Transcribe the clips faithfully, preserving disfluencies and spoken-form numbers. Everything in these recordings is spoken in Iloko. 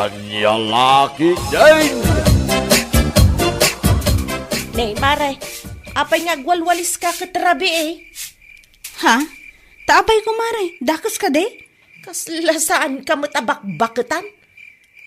Ania la ketdin? Ne, mare, apay nga agwalwaliska ket rabii? Ha? Ta apay, kumare? Dakes kadi? Kasla saanka met a bakbaketan?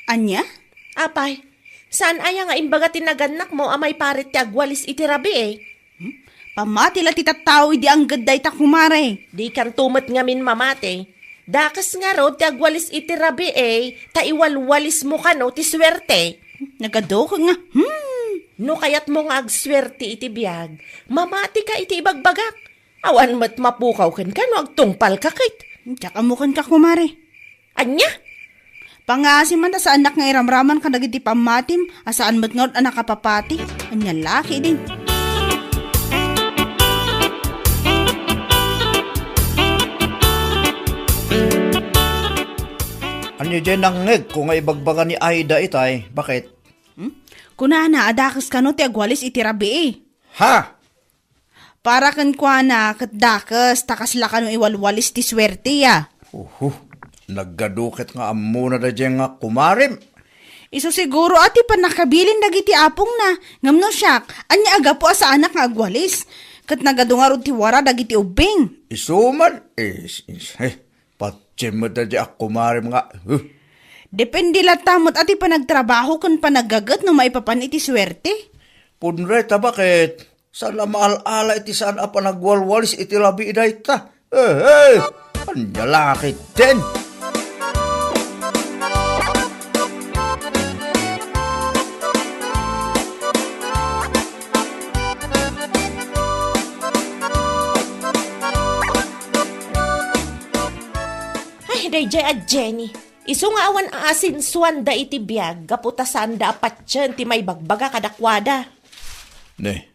Ania? Apay, saan aya nga imbaga ti nagannakmo a maiparit ti agwalis iti rabii? Hmm? Pammati la ti tattao idi angged dayta, kumare. Dikanto met ngamin mamati. Dakes ngarud ti agwalis iti rabii, ta iwalwalismo kano ti suerte. Nagaduken nga, hmm. No kayatmo nga agsuerte iti biag, mamatika iti ibagbagak. Awan met mapukaw kenka no agtungpalka ket. Diak ammo kenka, kumare. Ania? Pangngaasim man ta saannak nga iramraman kadagiti pammatim a saan met ngarud a nakapapati. Ania la ketdin? Ania diay nangngegko nga ibagbaga ni Aida itay? Baket? Hmm? Kunana a dakes kano ti agwalis iti rabii. Ha? Para kenkuana ket dakes, ta kasla kano iwalwalis ti suerte, a. Uhu, nagadu ket nga ammona daydiay nga kumarem. Isu siguro a ti pannakabilin dagiti apongna, ngem no siak, ania a gapu a saanak nga agwalis? Ket nagadu ngarud ti wara dagiti ubbing. Isu man, is, is, eh, patiem met daydiay a kumarem nga, huh. Depende latta met a ti panagtrabaho ken panaggaget no maipapan iti suerte. Pudno dayta, baket? Saan a maal-ala iti saan a panagwalwalis iti rabii dayta. Eh, eh! Ania la ketdin? Ay, daydiay a Jenny. Isu nga awan aasinsuanda iti biag gapu ta saanda a patien ti maibagbaga kadakuada. Ne,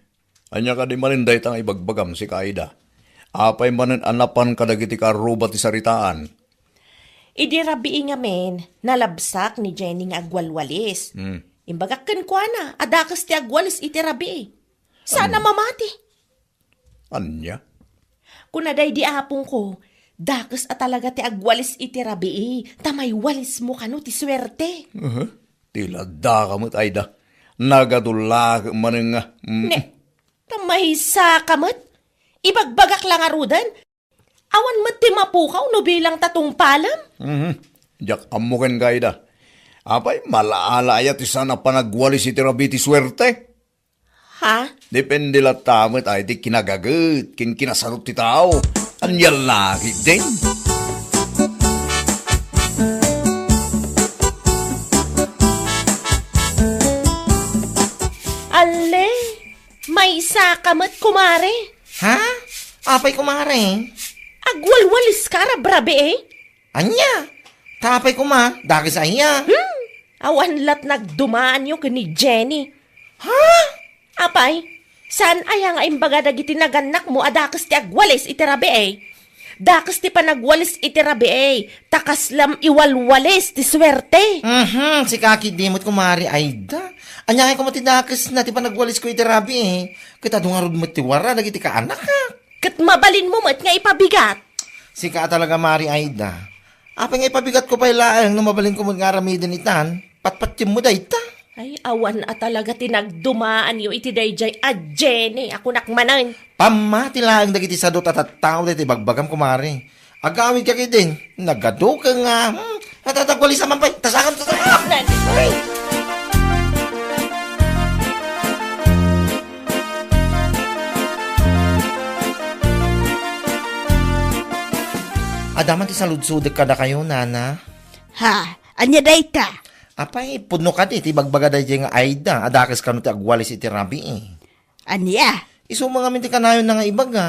ania kadi manen dayta nga ibagbagam, sika Aida? Apay manen a napan kadagiti kaarruba ti saritaan? Idi rabii ngamin, nalabsak ni Jenny nga agwalwalis. Hmm. Imbagak kenkuana a dakes ti agwalis iti rabii. Saan a mamati. Ania? Kuna daydi apongko, dakes a talaga ti agwalis iti rabii, ta maiwalismo kano ti suerte. Aha. Ti ladaka met, Aida. Nagadu la ket manen nga, mm. Ne, ta maysaka met. Ibagbagak la ngaruden. Awan met ti mapukaw no bilang ta tungpalem. Mhm. Diak ammo kenka, Aida. Apay, maal-ala aya ti saan a panagwalis iti rabii ti suerte? Ha? Depende latta met ay ti kinagaget ken kinasarot ti tao. Ania la ketdin? Alle, maysaka met, kumare. Ha? Apay, kumare? Agwalwaliska a rabrabii, eh? Ania? Ta apay koma, dakes aya? Hmm, awan lat nagdumaanyo ken ni Jenny. Ha? Apay, saan aya nga imbaga dagiti nagannakmo a dakes ti agwalis iti rabii? Dakes ti panagwalis iti rabii, ta kaslam iwalwalis ti suerte. Mhm, sika ketdi met, kumare Aida. Ania ngay koma ti dakesna ti panagwalisko iti rabii? Ket adu ngarud met ti wara dagiti kaanakak. Ket mabalinmo met nga ipabigat. Sika a talaga, Mari Aida. Apay nga ipabigatko pay laeng no mabalinko met nga aramiden itan? Patpatiemmo dayta. Ay, awan a talaga ti nagdumaanyo iti daydiay a Jenny a kunak manen. Pammati laeng dagiti sadut a tattao dayta ibagbagam, kumare. Agawidka ketdin, nagaduken nga, hmm, natatagwalisan man pay, tasakan, tasakan! Ay! Adda man ti saludsodek kadakayo, nana. Ha? Ania dayta? Apay, pudno kadi ti ibagbaga daydiay nga Aida a dakes kano ti agwalis iti rabii? Ania? Isu man ngamin ti kanayonna nga ibaga.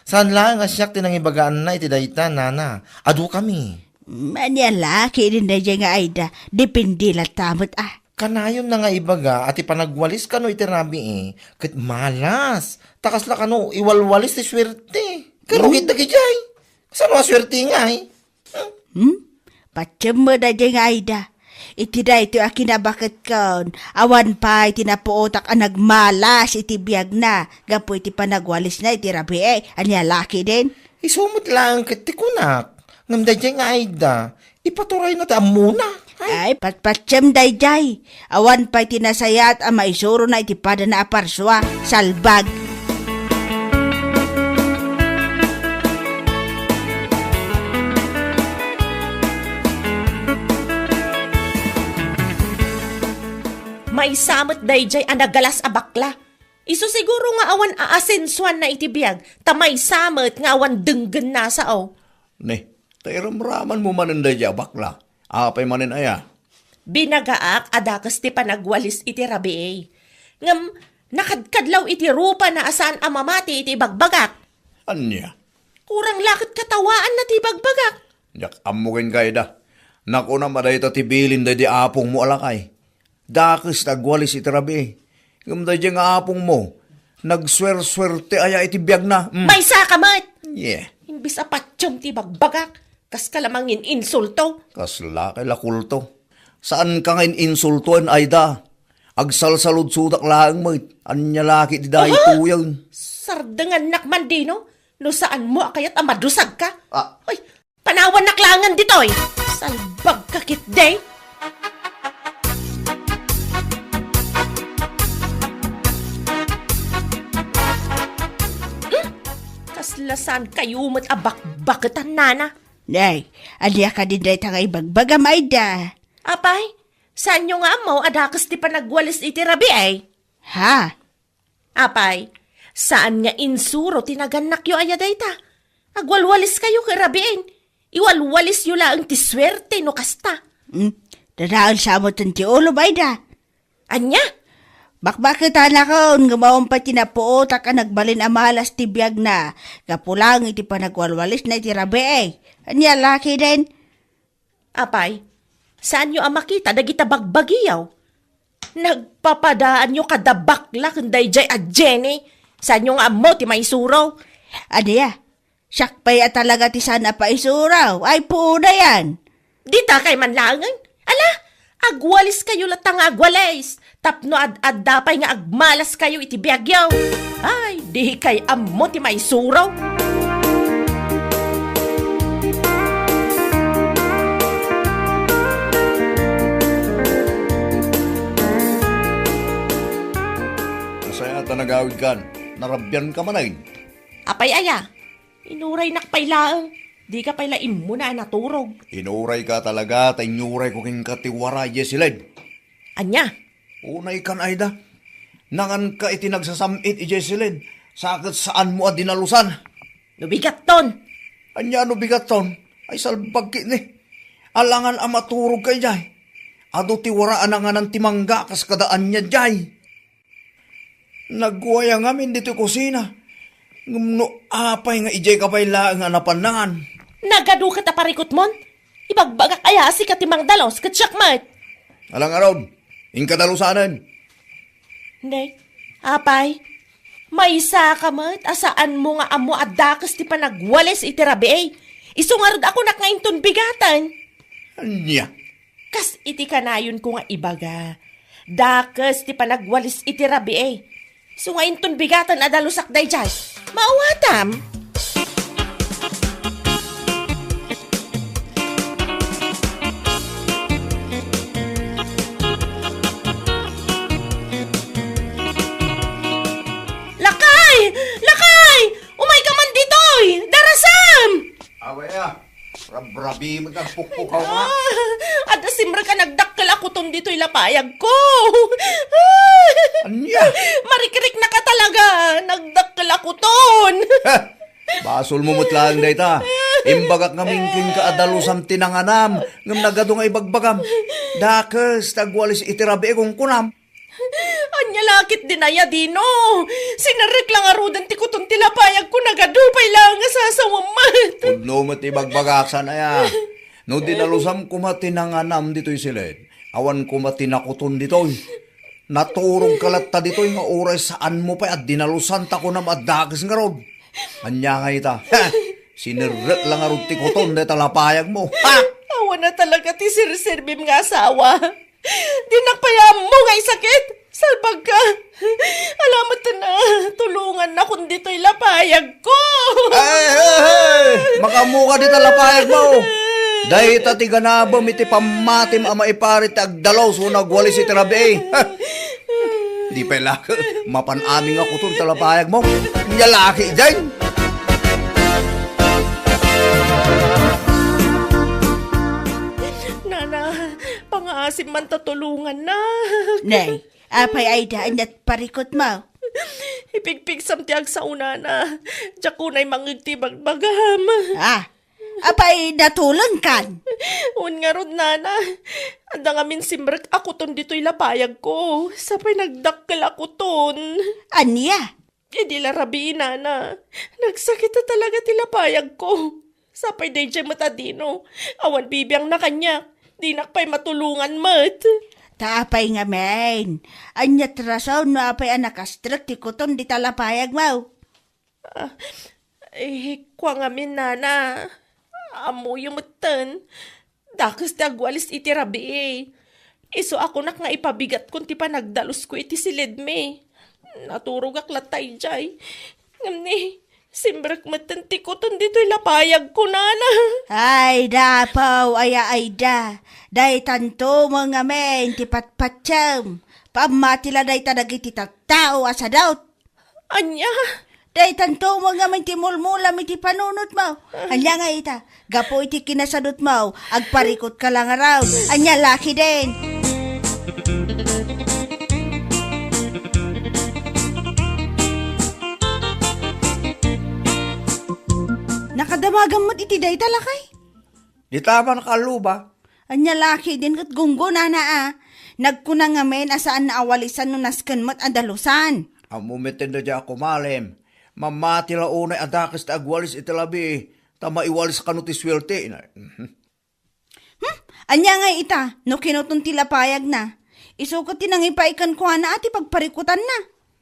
Saan laeng a siak ti nangibagaanna iti dayta, nana. Adukami. Mm, ania la ketdin daydiay nga Aida? Depende latta met, a. Kanayonna nga ibaga a ti panagwalis kano iti rabii ket malas. Ta kasla kano iwalwalis ti suerte. Karugit dagijay. Saan a suerte ngay? Hmm? Patiem met daydiay nga Aida. Iti daytoy a kinabaketkon, awan pay ti napuotak a nagmalas iti biagna gapu iti panagwalisna iti rabii. Ania la ketdin? Isu met laeng ket ti kunak. Ngem daydiay nga Aida, ipaturayna ti ammona. Ay, patpatiem daydiay. Awan pay ti nasayaat a maisurona iti padana a parsua. Salbag. Maysa met daydiay a nagalas a bakla. Isu siguro nga awan aasensuanna iti biag, ta maysa met nga awan denggenna sao. Ne, ta iramramanmo manen daydiay a bakla. Apay manen aya? Binagaak a dakes ti panagwalis iti rabii. Ngem, nakadkadlaw iti rupana a saan a mamati iti ibagbagak. Ania? Kurang la ket katawaanna ti ibagbagak. Diak ammo ken kayda. Nakunam a dayta ti bilin daydi apongmo a lakay. Dakes ti agwalis iti rabii. Ngem daydiay nga apongmo, nagsuersuerte aya iti biagna. Mm. Maysa ka met! Yeah. Imbis a patiem ti ibagbagak, kaska la mangin-insulto. Kasla kay la kulto. Saan ka nga in-insultoen, Aida. Agsalsaludsodak laeng met. Ania la ket ti daytoyen? Aha! Sardengannak man dino, no saanmo a kayat a madusagka. Ah. Ay, panawannak laengen ditoy. Salbagka ketdi. Hmm? Kasla saan kayo met a bakbaketan, nana? Nay, ania kadi dayta nga ibagbagam, Aida? Apay, saanyo nga ammo a dakes ti panagwalis iti rabii, eh? Ha? Apay, saan nga insuro ti nagannakyo aya dayta? Agwalwaliskayo ket rabiin. Iwalwalisyo laeng ti suerte no kasta. Hmm, dadael sa metten ti ulom, Aida. Ania? Bakbaketanakon, ngem awan pay ti napuotak a nagbalin a malas ti biagna gapu laeng iti panagwalwalisna iti rabii. Ania la ketdin? Apay, saanyo a makita dagita bagbagiyo? Nagpapadaanyo kada bakla ken daydiay a Jenny. Saanyo nga ammo ti maisuro? Ania? Siak pay a talaga ti saan a paisuro. Ay, puonayan. Dita kay man laengen. Ala, agwaliskayo latta nga agwalis. Tapno ad-adda pay nga agmalaskayo iti biagyo. Ay, di kay ammo ti maisuro. Nasayaat a nagawidkan. Narabianka manen. Apay aya? Inuraynak pay laeng. Dika pay la immuna a naturog. Inurayka talaga, ta inyurayko kenka ti wara idiay siled. Ania? Unaykan, Aida. Nanganka iti nagsasam-it idiay siled, sa ket saanmo a dinalusan. No bigatton. Ania no bigatton? Ay, salbag ketdi. Alangan a maturogka idiay. Adu ti wara a nanganan ti mangga kas kada ania idiay. Nagwaya ngamin ditoy kusina. Ngem no apay nga idiayka pay laeng a napan nangan? Nagadu ket a parikutmon? Ibagbagak aya a sika ti mangdalus ket siak met? Ala ngarud, inka dalusanen. Nay, apay, maysa ka met a saanmo nga ammo a dakes ti panagwalis iti rabii. Isu ngarud a kunak nga inton bigaten. Ania? Kas iti kanayonko nga ibaga, dakes ti panagwalis iti rabii. Isu nga inton bigaten a dalusak daydiay. Maawatam? Lakay! Lakay! Umayka man ditoy! Darasam! Awa ya, rabrabi met agpukpukaw nga. Ah, adda simrek a nagdakkel a kuton ditoy lapayagko. Ania? Marikriknaka talaga, nagdakkel a kuton. Heh, basolmo met laeng dayta. Imbagak ngamin kenka a dalusam ti nanganam, ngem nagadu nga ibagbagam. Dakes ti agwalis iti rabii, kunkunam. Ania la ketdin aya dino? Sinerrek la ngaruden ti kuton ti lapayagko, nagadu pay laeng a sasawem met. Pudno met ti ibagbagak, saan aya? No dinalusam koma ti nanganam ditoy siled, awan koma ti nakuton ditoy. Naturogka latta ditoy nga uray saanmo pay a dinalusan ta kunam a dakes ngarud. Ania ngay ita? Heh! Sinerrek la ngarud ti kuton dayta lapayagmo. Ha! Awan a talaga ti serserbim nga asawa. Dinak pay ammo nga isakit. Salbagka. Ala met a, tulongannakon ditoy lapayagko. Ay, ay, ay! Makaammoka dita lapayagmo. Dayta ti ganabem iti pammatim a maiparit ti agdalus wenno agwalis iti rabii. Di pay la, mapan amin nga kuton ti lapayagmo. Nia laki diay. Nana, pangaasim man ta tulonganna. Nay, apay Aida, ania ti parikutmo? Ipigpigsam ti agsao, nana. Diak unay mangngeg ti bagbagam. Ah, apay natulongkan? Wen ngarud, nana. Adda ngamin simrek a kuton ditoy lapayagko. Sapay nagdakkel a kuton. Ania? Idi la rabii, nana, nagsakit a talaga ti lapayagko. Sapay daydiay met a dino, awan bibiangna kaniak, dinak pay matulongan met. Ta apay ngamin? Ania ti rason no apay a nakastrek ti kuton dita lapayagmo? Ah, eh, kua ngamin, nana. Ammoyo metten. Dakes ti agwalis iti rabii. Isu a kunak nga ipabigatkon ti panagdalusko iti silidmi. Naturogak latta idiay. Ngem ni, simrek metten ti kuton ditoy lapayagko, nana. Ay, dapaw, aya Aida. Daytanto met ngamin ti patpatiem. Pammati la dayta dagiti tattao a sadut. Ania? Daytanto met ngamin ti mulmulam iti panunotmo. Ania nga ita? Gapu iti kinasadutmo, agparikutka la ngarud. Ania laki den? Nakadamagam met iti dayta, lakay? Dita man kalluba. Ania laki den ket gunggonana a. Nagkuna ngamin a saan a walisan no nasken met a dalusan. Ammo met daydiay a kumalem. Mamati la unay a dakes ti agwalis iti labi, ta maiwalis kano ti suwerte. Mhm. Hmm? Ania nga ita, no kinuton ti lapayagna? Isu ket ti nangipaay kenkuana a ti pagparikutanna.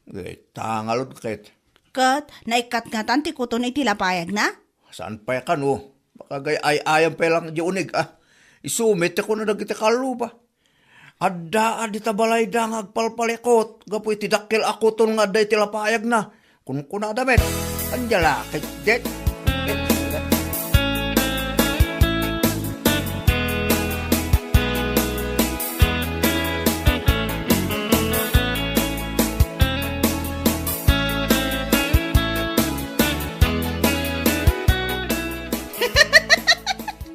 Ita ngarud ket. Ket, naikkat ngatan ti kuton iti lapayagna? Saan pay kano? Makagay-ay-ayam pay lang di uneg, ah. Isu met ti kuna dagiti kalluba. Adda a dita balayda nga agpalpalikut gapu iti dakkel a kuton nga adda iti lapayagna. Kunkunada met, ania la ketdi?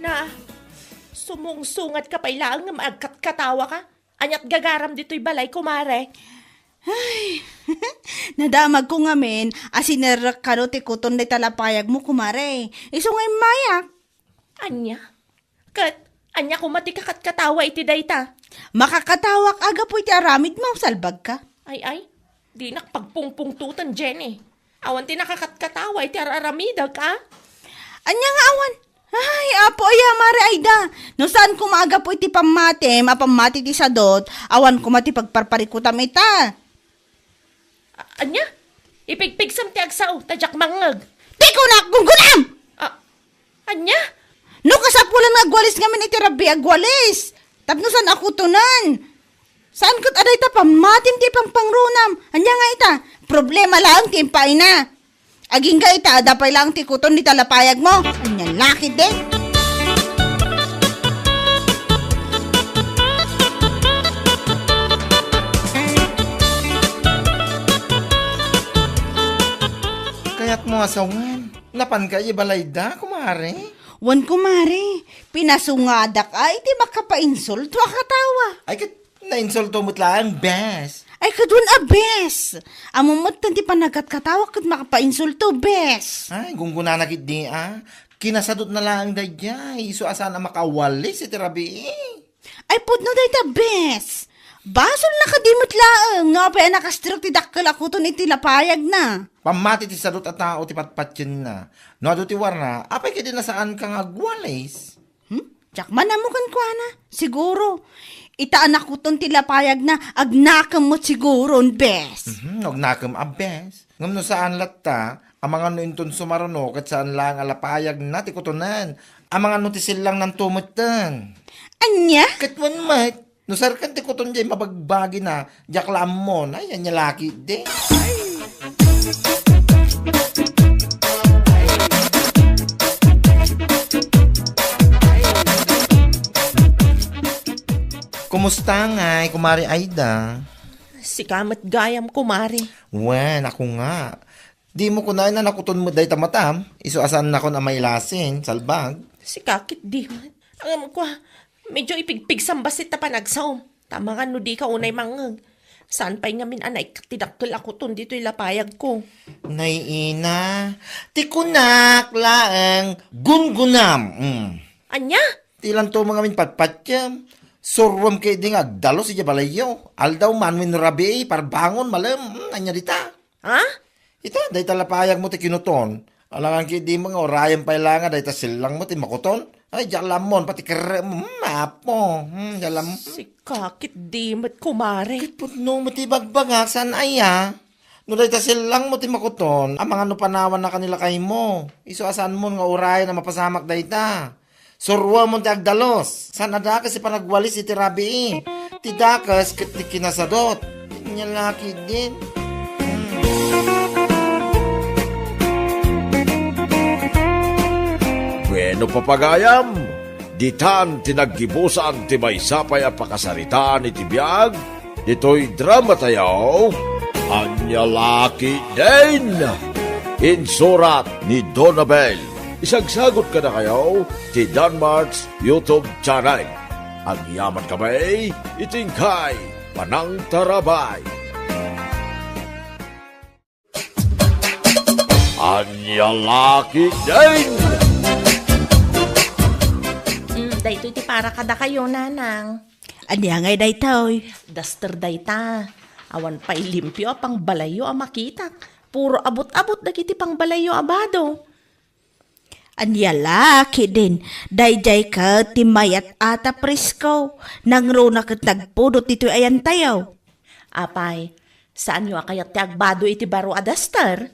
Na, sumungsungadka pay laeng ngem agkatkatawaka. Aniat gagaram ditoy balay, kumare? Ay, nadamagko ngamin a sinerrek kano ti kuton dayta lapayagmo, kumare. Isu nga immayak. Ania? Ket ania koma ti kakatkatawa iti dayta? Makakatawak a gapu iti aramidmo, salbagka. Ay, ay, dinak pagpungpungtoten, Jenny. Awan ti nakakatkatawa iti ar-aramidek, a? Ania nga awan? Ay, Apo aya, Mare Aida, no saan koma a gapu iti pammatim a pammati ti sadut, awan koma ti pagparparikutam ita. A-, ania? Ipigpigsam ti agsao, ta diak mangngeg. Di kunak gunggonam! A-, ania? No kasapulan nga agwalis ngamin iti rabii, agwalis. Tapno saan a kutonen. Saan ket a dayta pammatim ti pangpangrunam. Ania nga ita? Problema laeng ti impaayna. Agingga ita, adda pay laeng ti kuton dita lapayagmo. Ania la ketdi? Kayatmo a sawen, napanka ibalayda, kumare? Wen, kumare. Pinasungadak a iti makapainsulto a katawa. Ay, ket nainsulto met laeng, bes. Ay, ket wen a bes. Ammom met ti panagkatkatawa ket makapainsulto, bes. Ay, gunggonana ketdi, a. Kinasadutna laeng daydiay, isu a saan a makawalis iti rabii. Ay, pudno dayta, bes. Basolna kadi met laeng no apay a nakastrek ti dakkel a kuton iti lapayagna. Pammati ti sadut a tao ti patpatienna. No adu ti warna, apay kadi a saanka nga agwalis? Hmm? Diak man ammo kenkuana. Siguro, ita a nakuton ti lapayagna, agnakem met siguron, bes. Mhm, agnakem a bes. Ngem no saan latta, amangan no inton sumaruno ket saan laeng a lapayagna ti kutonen. Amangan no ti sillangnanto metten. Ania? Ket wen met, no serken ti kuton diay mabagbagina, diak la ammon. Ay, ania la ketdi? Ay. Kumusta ngay, Kumare Aida? Sika met gayam, Kumare. Wen, ako nga. Dimo kunaen a nakuton met dayta matam, isu a saannakon a mailasin, salbag. Sika ket di met. Ngem kua, medyo ipigpigsam bassit ta panagsaom. Ta amangan no dika unay mangngeg. Saan pay ngamin a naikkat ti dakkel a kuton ditoy lapayagko. Nay ina, ti kunak laeng gungunam. Mm. Ania? Ti lanto ngamin patpatiem. Suruem ketdi nga agdalos idiay balayyo. Aldaw man wenno rabii, parbangon, malem. Mm, ania dita? Ha? Ita, dayta lapayagmo ti kinuton. Alangan ketdi nga urayem pay la nga dayta sellangmo ti makuton. Ay, diak la ammon, pati kerrem. Hmm, apo. Hmm, diak la am-, Sika ketdi met, Kumare. Ket pudno met ti bagbagak, saan aya? No dayta sellangmo ti makuton, amangan no panawanna kani lakaymo. Isu a saanmon nga urayen a mapasamak dayta. Suruemon ti agdalos. Saan a dakes ti panagwalis iti rabii. Ti dakes ket ti kinasadot. Ania la ketdin. Hmm. Bueno, papagayam, ditan ti naggibusan ti maysa pay a pakasaritaan iti biag ditoy dramatayo, Ania la ketdin. Insurat ni Donabel. Isagsagot kadakayo ti Danmart's YouTube channel. Agyaman kami iti inkay panangtarabay. Ania la ketdin. Mm, daytoy ti para kadakayo, Nanang. Ania ngay daytoy? Duster dayta. Awan pay limpio a pangbalayyo a makitak. Puro abut-abut dagiti pangbalayyo a bado. Ania la ketdin, daydiay ket ti mayat a ta presko, nangruna ket nagpudot ditoy ayantayo. Apay, saanyo a kayat ti agbado iti baro a duster?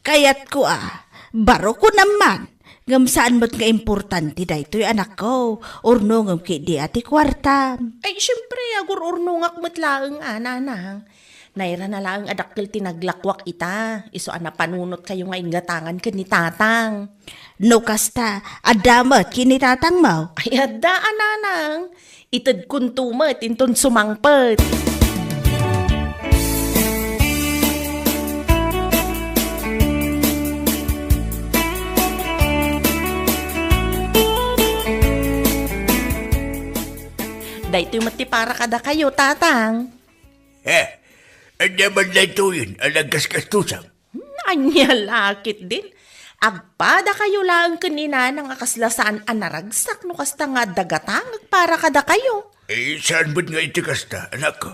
Kayatko a, baro ko naman, ngem saan met nga importante daytoy, anakko, urnongem ketdi a ti kuartam. Ay, siempre, agur-urnongak met laeng a, Nanang. Nairana laeng a dakkel ti naglakuak ita, isu a napanunotkayo nga inggatangan ken ni Tatang. No kasta, adda met ken ni Tatangmo? Ay, adda a, Nanang. Itedkonto met inton sumangpet. Daytoy met ti para kadakayo, Tatang. Eh, ania man daytoyen a nagkaskastosam? Hmm, ania la ketdin? Agpadakayo laeng ken ni Nanang a kasla saan a naragsak no kasta nga adda gatangek para kadakayo. Eh, saan met nga iti kasta, anakko?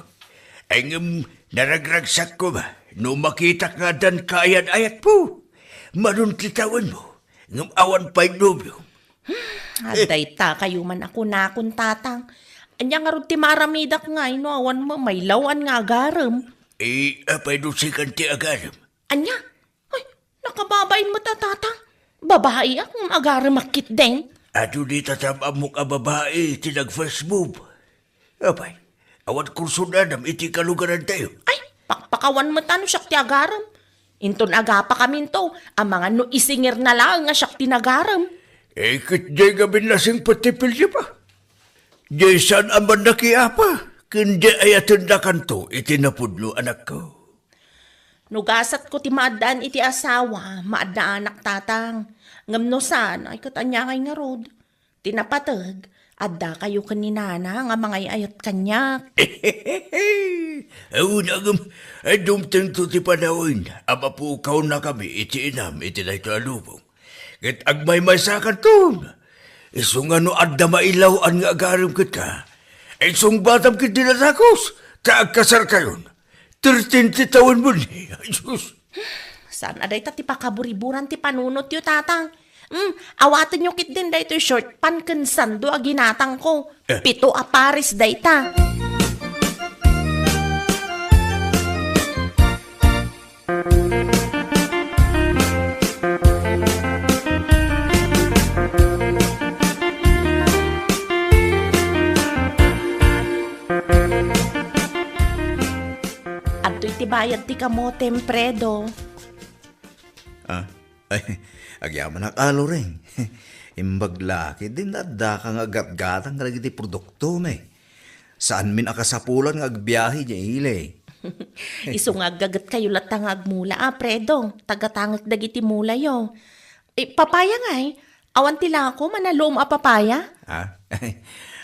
Ay, ngem naragragsak koma no makitak nga addan kaayat-ayatmo. Manon ti tawenmo, ngem awan pay nobio. Hmm, adda ita kayo man a kunakon, Tatang. Ania ngarud ti maaramidak ngay no awan met maylaw-an nga agarem? Eh, apay no sikan ti agarem? Ania? Ay, nakababain met a, Tatang. Babaiak ngem agaremak ketdin. Adu dita tam-ammok a babai ti nag-first move. Apay, awan kursunadam iti kalugarantayo? Ay, pakpakawan met a no siak ti agarem. Inton agapakaminto, amangan no isingirna laeng a siak ti nagarem. Eh, ket diay ngamin nasingpet ti pilyepa. Diay saan a mannakiapa, ken diay ayatendakanto iti napudno, anakko. No gasatko ti maaddaan iti asawa, maadda anak, Tatang. Ngem no saan, ay ket ania ngay ngarud? Ti napateg, addakayo ken ni Nanang a mangay-ayat kaniak. Awan, ngem, ay dumtengto ti panawen a mapukawna kami iti inam iti daytoy a lubong. Ket agmaymaysakanton. Isu nga no adda mailaw-an nga agarem kenka, ay sungbatam ketdi a dakes, ta agkasarkayon. Thirteen ti tawenmo ni. Ay, sus. Saan a dayta ti pakaburiburan ti panunotyo, Tatang? Hmm, awatenyo ketdin daytoy short pant ken sando a ginatangko. Eh. Pito a pares dayta. Adtoy ti bayad ti kamotem, Fredo. Ah, ay, agyamanak a, Loring. Imbag la ketdin addaka nga aggatgatang kadagiti produktom. Eh. Saanmin a kasapulan nga agbiahe idiay ili. Isu nga aggagetkayo latta nga agmula, a, Fredo. Tagatangek dagiti mulayo. Eh, papaya ngay? Awan ti lako, manaluom a papaya? Ha?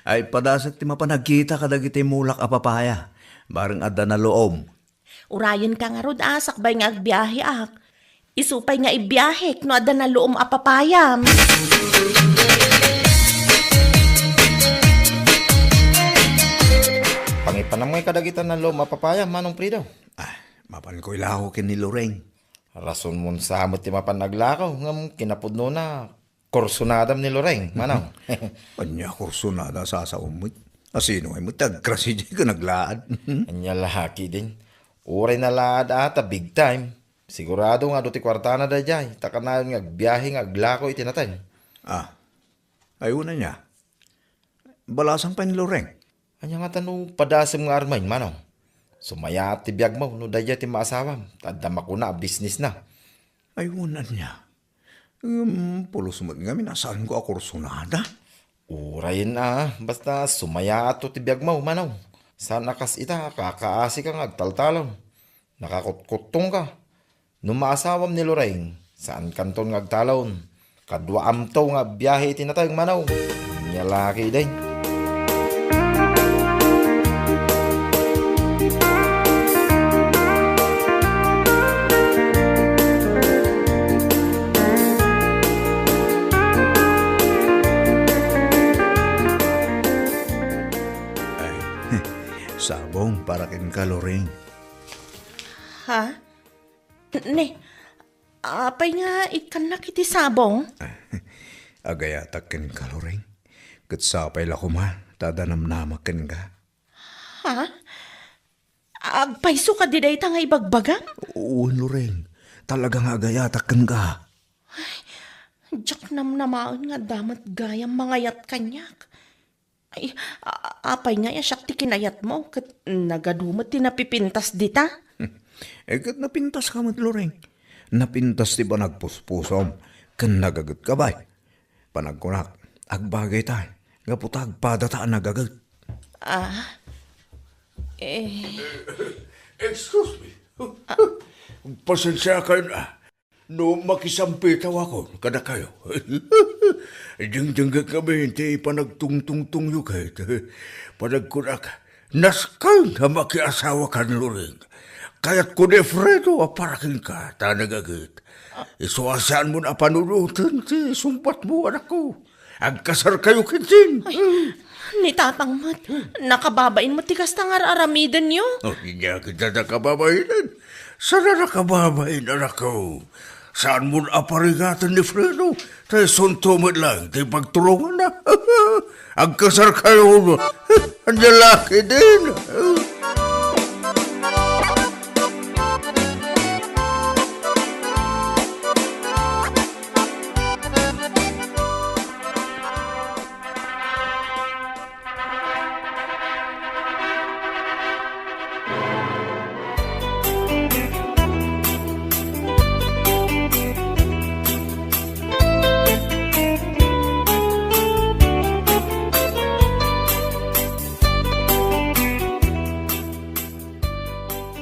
Ay, padasek ti mapan agkita kadagiti mulak a papaya. Bareng adda naluom. Urayenka ngarud a sakbay nga agbiaheak. Isu pay nga ibiahek no adda naluom a papayam. Pangipanam ngay kadagita naluom a papayam, Manong Fredo? Ah, mapanko ilako ken ni Loreng. Rason mo sa met ti mapan aglako, ngem kinapudnona, kursunadam ni Loreng, Manong. Ania kursunada a sasaom met? Asino ngay met ti agkrasi diay ken aglaad? Ania la ketdin. Uray nalaad a ta big time. Sigurado nga adu ti kuartana daydiay, ta kanayon nga agbiahe nga aglako iti nateng. Ah, ay, una nia. Balasang pay ni Loreng. Ania ngata no padasem nga armen, Manong? Sumayaat ti biagmo no daydiay ti maasawam, ta adda makuna a bisnisna. Ay, wen ania. Ngem pulos met ngamin a saanko a kursunada. Urayen a, basta sumayaatto ti biagmo, Manong. Saan a kas ita, kakaasika nga agtaltalon. Nakakutkuttongka. No maasawam ni Loreng, saankanton nga agtalon. Kaduaamto nga biahe iti nateng, Manong. Ania la ketdin. Ay, sabong para kenka, Loreng. Ha? Ne, apay nga ikkannak iti sabong? Agayatak kenka, Loreng. Ket sapay la koma ta adda namnamak kenka. Ha? Agpayso kadi dayta nga ibagbagam? Wen, Loreng. Talaga nga agayatak kenka. Diak namnamaen nga adda met gayam mangayat kaniak. Ay, a-, apay nga siak ti kinayatmo, ket nagadu met ti napipintas dita? Eh, ket napintaska met, Loreng. Napintas ti panagpuspusom, ken nagagetka, bay. Panagkunak, agbagayta, gapu ta agpadata a nagaget. Ah, eh. Excuse me. Pasensiakan, ah. No makisampitawakon kadakayo. Dingdinggek ngamin ti panagtungtungtongyo ket panagkunak, nasken a makiasawakan, Loreng. Kayatko ni Fredo a para kenka ta nagaget. Isu a saanmon a panunoten ti sungbatmo, anakko. Agkasarkayo ketdin. Ay, ni Tatang met, nakababain met ti kasta nga ar-aramidenyo. Oh, ania ket a nakababainen? Saan a nakababain, anakko? Saanmon a parigaten ni Fredo, ta isunto met laeng ti pagturonganna. Agkasarkayo, ania la ketdin.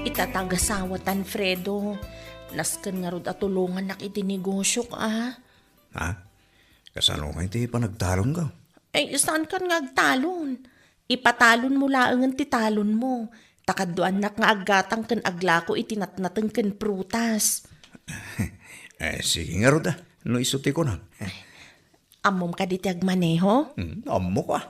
Ita ti agasawatan, Fredo. Nasken ngarud a tulongannak iti negosiok, a. Ha? Kasano ngay ti panagtalonka? Ay, saankan nga agtalon? Ipatalonmo laengen ti talonmo. Ta kaduaannak nga aggatang ken aglako iti natnateng ken prutas. Eh, sige ngarud, a, no isu ti kunam. Ammom kadi ti agmaneho? Hmm, ammok, a.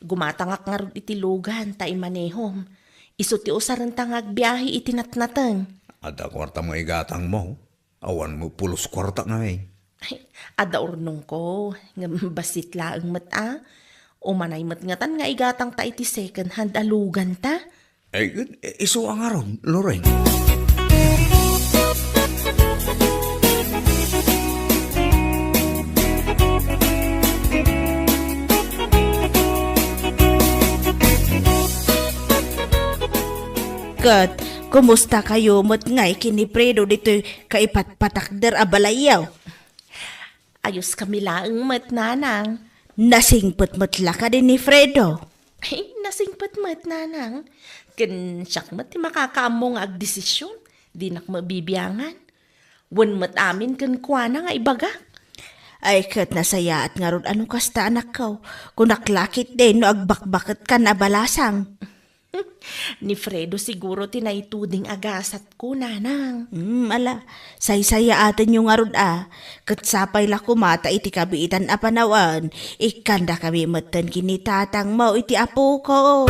Gumatangak ngarud iti lugan ta imanehom. Isu ti usarenta nga agbiahe iti natnateng. Adda kuartam nga igatangmo? Awan met pulos kuarta ngay. Ay, adda urnongko, ngem bassit laeng met a. Umanay met ngatan nga igatangta iti second hand a luganta. Ay, isu a ngarud, Loreng. Ket, kumusta kayo met ngay ken ni Fredo ditoy kaipatpatakder a balayyo? Ayos kami laeng met, nanang. Nasingpet met la kadi ni Fredo? Ay, nasingpet met, nanang. Ken siak met ti makakaammo nga agdesisyon. Dinak mabibiangan. Wen met amin kenkuana nga ibagak. Ay, ket nasayaat ngarud a no kasta, anakko. Kunak la ketdi no agbakbaketkan a balasang. Ni Fredo siguro ti naituding a gasatko, nanang. Hmm, ala, saysayaatenyo ngarud a. Ket sapay la koma ta iti kabiitan a panawen, ikkandakami metten ken ni tatangmo iti apoko.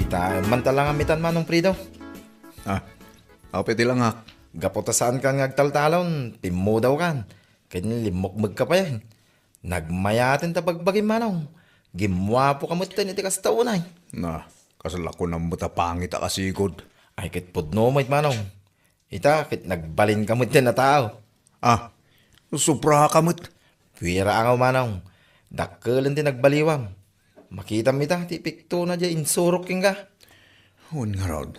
Kitaem man ta langamitan, Manong Fredo. Ah, apay ti langak? Gapu ta saankan nga agtaltalon, pimmudawkan, ken limmukmegka pay. Nagmayaten ta bagbagim, Manong. Gimmuapoka metten iti kasta unay. Na, kasla kunam met a pangit a kasigud. Ay, ket pudno met, Manong. Ita, ket nagbalinka metten a tao. Ah, sobraka met. Puwera angaw, Manong. Dakkelen ti nagbaliwam. Makitam ita ti piktona diay insurok kenka. Wen ngarud,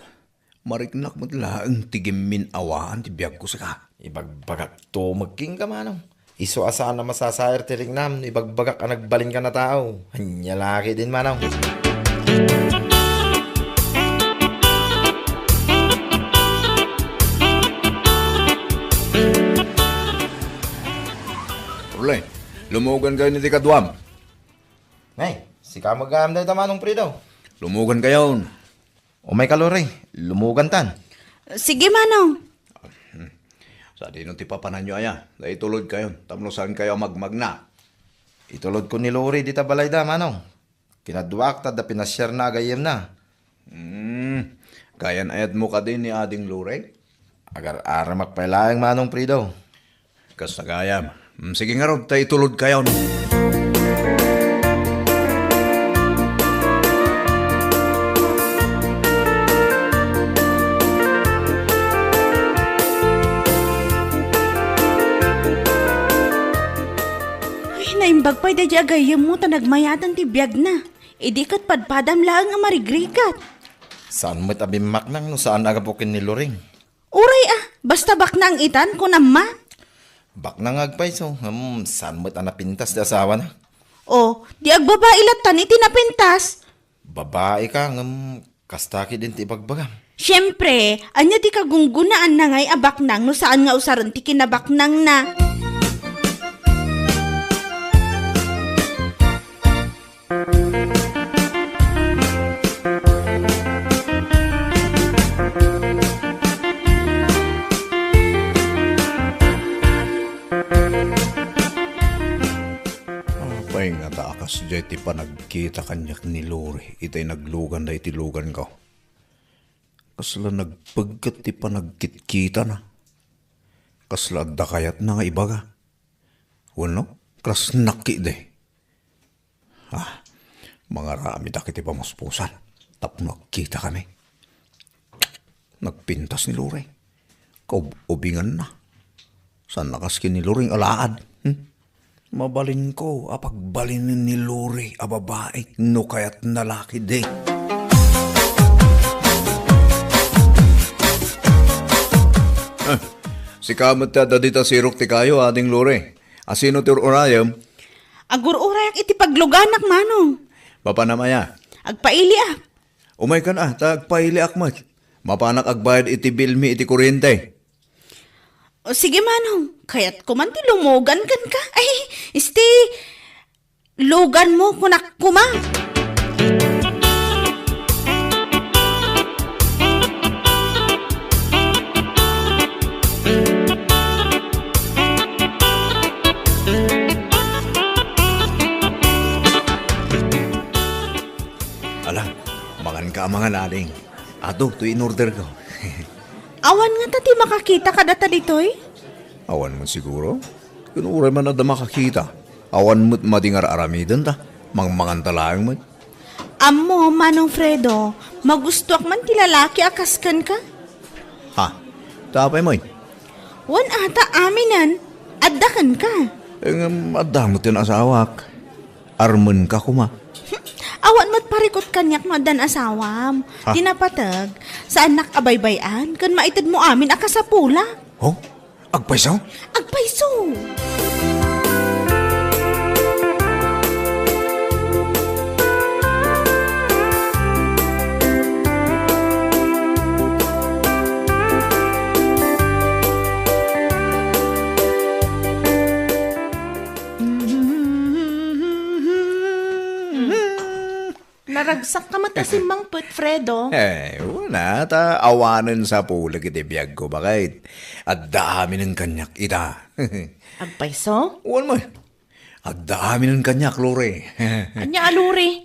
mariknak met laeng ti gimmin-awaan ti biagko sika. Ibagbagakto met kenka, Manong. Isu a saan a masasair ti riknam no ibagbagak a nagbalinkan a tao. Ania la ketdin, Manong? Orle, lumugankayon iti kaduam. Nay, sika met gayam dayta, Manong Fredo. Lumugankayon. Umayka, Lori, lumugantan. Sige, Manong. Sadino ti papananyo aya? Dayta itulodkayon, tapno saankayo a magmagna. Itulodko ni Lori dita balayda, Manong. Kinaduak ta adda pinasiarna a gayyemna. Hmm, kayan-ayatmo kadi ni Ading Lori? Agar-aramak pay laeng, Manong Fredo. Kasta gayam. Mm, sige ngarud, ta itulodkayon. Ay, naimbag pay daydiay a gayyemmo ta nagmayaten ti biagna. Idi ket padpadam laeng a marigrigat. Saan met a bimmaknang no saan a gapu ken ni Loring? Uray a, basta baknang itan, kunam man. Baknang nga agpayso, ngem saan met a napintas ti asawana? O, di agbabai lattan iti napintas. Babai ka, ngem kasta ketdin ti ibagbagam. Siempre, ania ti kagunggonaanna ngay a baknang no saan nga usaren ti kinabaknangna? Apay ngata a kasdiay ti panagkita kaniak ni Lori itay nagluganda iti luganko? Kasla nagpegget ti panagkitkitana. Kasla adda kayatna nga ibaga. Wenno, krasnak ketdi. Ah, mangaramedak iti pamuspusan tapno agkitakami. Nagpintas ni Lori. Kaub-ubinganna. Saan a kas ken ni Loring alaad. Hmm? Mabalinko a pagbalinen ni Lori a babai no kayatna la ketdi. Ah, sika met ti adda dita sirok ti kayo, Ading Lori. Asino ti ur-urayem? Agur-urayak iti pagluganak, Manong. Mapanam aya? Agpailiak. Umaykan a, ta agpailiak met. Mapanak agbayad iti bilmi iti kuryente. O, sige, Manong. Kayatko man ti lumugan kenka. Ay, isti, luganmo, kunak koma. Ala, manganka a mangan, Ading. Adu, toy in-orderko. Awan ngata ti makakita kadata ditoy? Awan met siguro. Ken uray man adda makakita, awan met madi nga ar-aramidenta. Mangmanganta laeng met. Ammo, Manong Fredo, magustoak man ti lalaki a kas kenka. Ha? Ta apay met? Wen ata aminen, adda kenka. Eh, ngem adda met ti asawak. Armenka koma. Awan met parikut kaniak no addan asawam. Ha? Ti napateg, Saannak a baybay-an ken maitedmo amin a kasapulak. Oh? Agpayso? Agpayso! Naragsak ka met a simmangpet, Fredo. Eh, wen a, ta awanen sapulek iti biagko, baket. Adda aminen kaniak ita. Agpayso? Wen met. Adda aminen kaniak, Lori. Ania a Lori?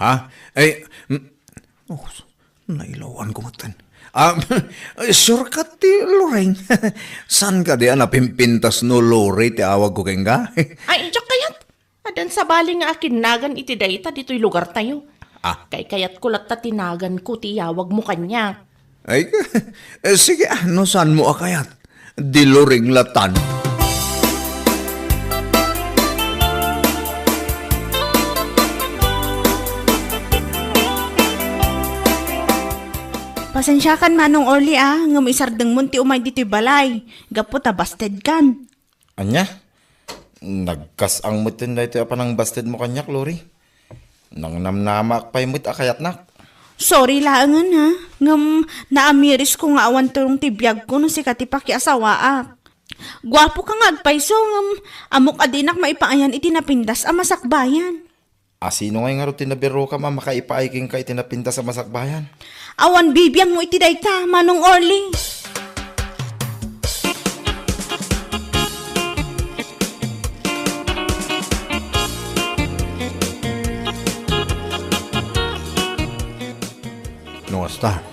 Ha? Ay, mm, oh, nailawan ko metten. Ah, sure ka ti Loreng? Saan kadi a napimpintas no Lori ti awagko kenka? Ay, diak kayat. Addan sabali nga akinnagan iti dayta ditoy lugartayo. Ah. Kaykayatko latta ti naganko ti iyawagmo kaniak. Ay, eh, sige, ah, no saanmo a kayat. Di Loreng latan. Pasensiakan, Manong Orly, ah, ngem isardengmon ti umay ditoy balay, gapu ta bastedkan. Ania? Nagkas-ang metten daytoy a panangbastenmo kaniak, Lori. Nangnamnamaak pay met a kayatnak. Sorry laengen, ha? Ngem naamirisko nga awan tulong ti biagko no sika ti pakiasawaak. Guapoka nga agpayso, ngem ammok a dinak maipaayan iti napintas a masakbayan. A sino ngay ngarud ti nabiruka a makaipaay kenka iti napintas a masakbayan? Awan bibiangmo iti dayta, Manong Orly. No kasta,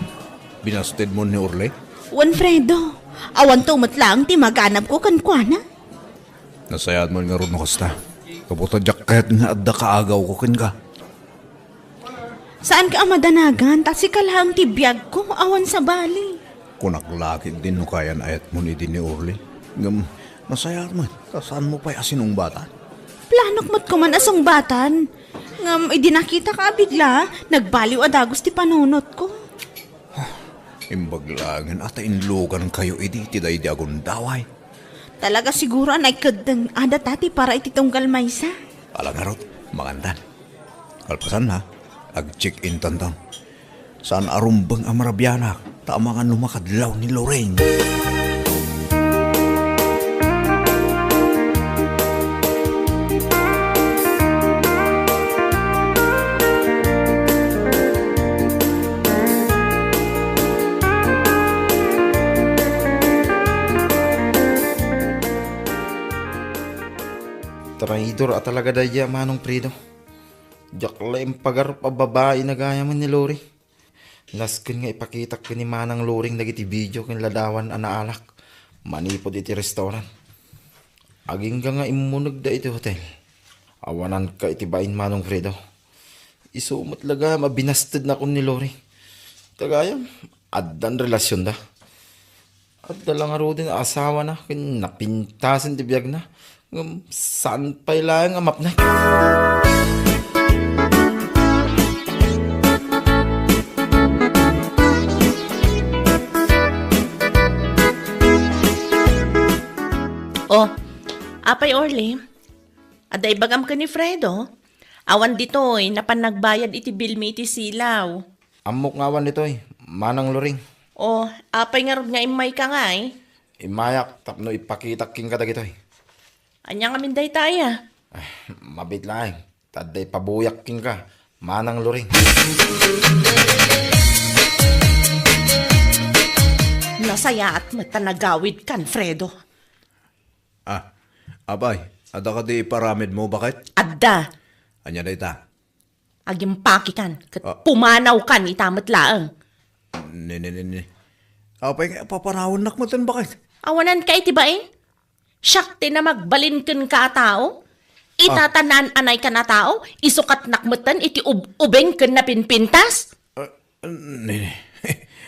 binastedmo ni Orly? Wen, Fredo, awanto met laeng ti maganabko kenkuana. Nasayaat met ngarud no kasta. Gapu ta diak kayat nga adda kaagawko kenka. Saanka a madanagan, ta sika laeng ti biagko, awan sabali. Kunak la ketdin no kayan-ayatmon idi ni Orly. Ngem, nasayaat met, ta saanmo pay a sinungbatan? Planok met koman a sungbatan. Ngem, idi nakitaka a bigla, nagbaliw a dagus ti panunotko. Imbag laengen a ta inlugankayo idi ti daydi a gundaway. Talaga siguro a naikeddeng a data ti para iti tunggal maysa. Ala ngarud, makantan. Kalpasan na, ag-check-in tanton. Saan a rumbeng a marabianak, ta amangan no makadlaw ni Lorraine. Traidor a talaga daydiay a Manong Fredo. Diak la impagarup a babai a gayam ni Lori. Nasken nga ipakitak ken ni Manang Loring dagiti video ken ladawan a naalak manipud iti restaurant. Agingga nga immunegda iti hotel, awananka iti bain, Manong Fredo. Isu met la gayam a binastednakon ni Lori. Ta gayam, addan relasionda. Adda la ngaruden a asawana ken napintasen ti biagna, ngem saan pay laeng a mapnek. Oh, apay Orly, adda ibagam ken ni Fredo? Awan ditoy, napan nagbayad iti bilmi iti silaw. Ammok nga awan ditoy, Manang Loring. Oh, apay ngarud nga immayka ngay? Immayak tapno ipakitak kenka dagitoy. Ania ngamin dayta aya? Ah, mabiit laeng. Ta adda ipabuyak kenka, Manang Loring. Nasayaat met ta nagawidkan, Fredo. Ah, apay, adda kadi iparamidmo, baket? Adda. Ania dayta? Agimpakikan, ket Ah. pumanawkan ita met laeng. Ne, ne, ne, ne. Apay nga papanawannak metten, baket? Awananka iti bain? Siak ti namagbalin kenka a tao? Ita Ah. ta naan-anaykan a tao? Isukatnak metten iti ub-, ubing ken napinpintas? Ah, ne, ne.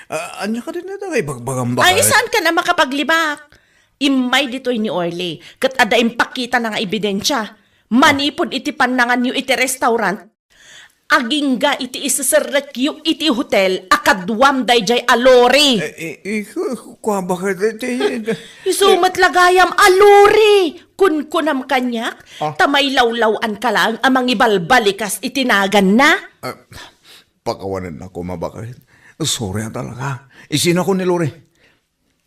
Ah, ania kadi dayta nga ibagbagam, Ay, baket? Saanka a makapaglibak? Immay ditoy ni Orly, ket adda impakitana nga ebidensia. Manipud iti pannanganyo iti restaurant, Agingga iti iseserrekyo iti hotel a kaduam daydiay a Lori. Eh, eh, eh, ku-, kua, bakit iti, Isu met la gayam a Lori. Kunkunam kaniak, Ah. ta mailawlaw-anka laeng a mangibalbalikas iti naganna. Ah, pakawanennako, mabakit. Sorry a talaga. Isinako ni Lori.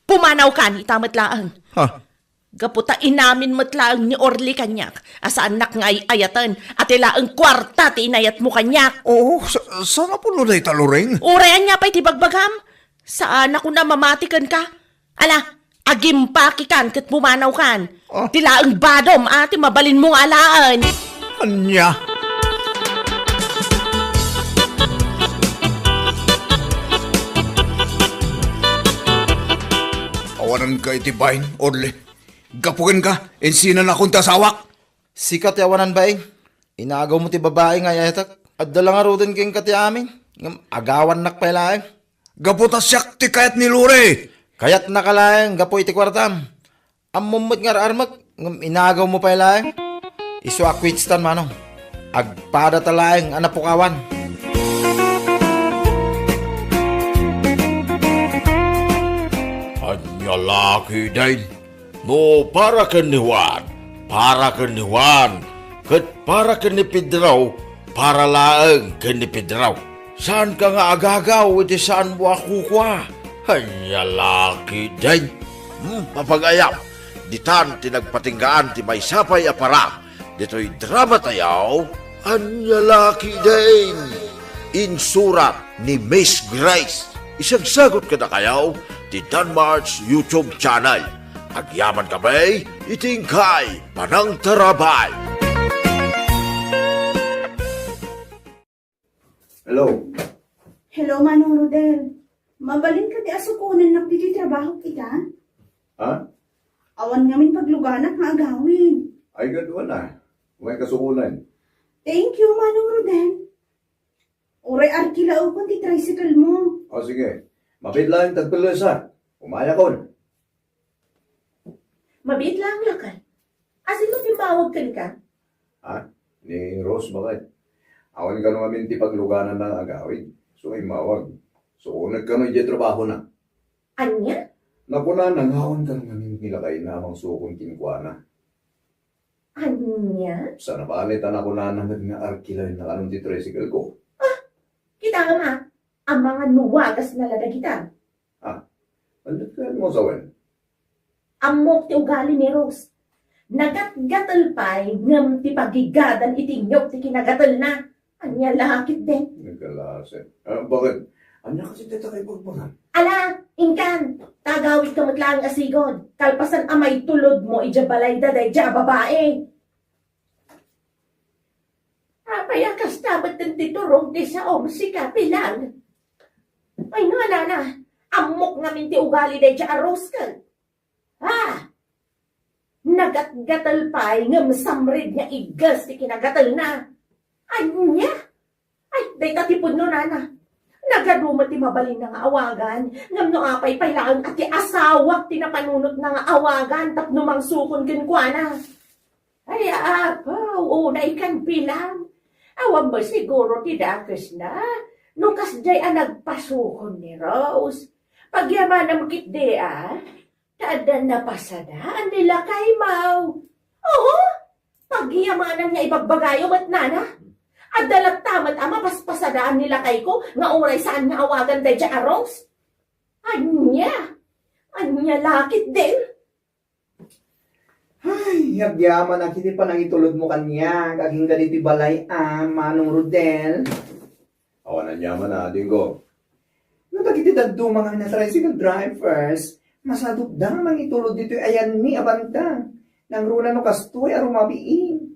Pumanawkan ita met laeng. Ha? Gapu ta inamin met laeng ni Orly kaniak a saannak nga ay-ayaten a ti laeng kuarta ti inayatmo kaniak. Oo, sa-, saan a puno dayta, Loreng? Uray ania pay ti bagbagam? Saanak a mamati kenka. Ala, agimpakikan ket pumanawkan. Ah. Ti laeng badom a ti mabalinmo nga alaen. Ania? Awananka iti bain, Orly. Gapu kenka, insinanakon ti asawak. Sika ti awanan baing. Inagawmo ti babai nga ayatek. Adda la ngaruden kenka ti amin. Ngem agawannak pay laeng. Gapu ta siak ti kayat ni Lori. Kayatnaka laeng gapu iti kuartam. Ammom met nga ar-armek, ngem inagawmo pay laeng. Isu a kwitstan, manong. Agpadata laeng a napukawan. Ania la ketdin? No para ken ni Juan, para ken ni Juan, ket para ken ni Pedro, para laeng ken ni Pedro. Saanka nga agagaw iti saanmo a kukua? Ania la ketdin? Hmm, mapagayam, ditan ti nagpatinggaan ti maysa pay a parak ditoy drama tayo, Ania la ketdin? Insurat ni Miss Grace. Isagsagut kadakayo ti Danmar's YouTube channel. Agyaman kami iti inkay panangtarabay. Hello. Hello, Manong Rodel. Mabalin kadi a sukonennak ditoy trabahok ita? Ha? Awan ngamin pagluganak nga agawid. Ay, gaduan na. May kasukonan. Thank you, Manong Rodel. Uray arkilaekon ti tricycle mo. O, sige. Mabiit laeng tagpellesa. Umayakon. Mabiit laeng lakay. Asino ti immawag kenka? Ha? Ni Rose, bakit? Awan kano ngamin ti pagluganan nga agawid. So, immawag. So, nagkano idiay trabahona. Ania? Nakunana nga awan kano ngamin ni lakayna a mangsukon kenkuana. Ania? Sana bale ta nakunana met nga arkilaennak kano ti tricycle ko. Ah! Kita nga ma, amangan no wagasna la dagita. Ah, ania ti kayatmo sawen? Ammok ti ugali ni Rose. Nagatgatel pay ngem ti pagigadan iti inyok ti kinagatelna. Ania la ketdin? Nagkalaset. Ah, bakit? Ania kasi dayta kay pagbangan? Ala, inkan, tagawid ka met laeng a sigud. Kalpasan a maitulodmo idiay balayda daydiay a babai. Apay a kasta met ti turong ti saom, sika, Pilang? Ay, no, ala na. Ammok ngamin ti ugali daydiay a Rose ken. Ah! Nagatgatel pay ngem samrid nga igges ti kinagatelna. Ania? Ay, dayta ti pudno, nana. Nagadu met ti mabalinna nga awagan, ngem no apay pay laeng a ti asawak ti napanunotna nga awagan tapno mangsukon kenkuana. Ay, apo, unay kan Pilang. Awan met siguro ti dakesna no kasdiay a nagpasukon ni Rose. Pagyamanam ketdi, a. Ta adda napasadaan ni lakaymo. Oo, pagyamanam nga ibagbagayo met, nana. Adda latta met a mapaspasadaan ni lakayko nga uray saan nga awagan daydiay a Rose. Ania? Ania la ketdin? Ay, agyamanak iti panangitulodmo kaniak, agingga ditoy balay a, Manong Rodel. Awan aniaman a, Dinggo. No dagiti dadduma nga tricycle drivers, masadutda nga mangitulod ditoy ayanmi a banda. Nangruna no kastoy a rumabiin.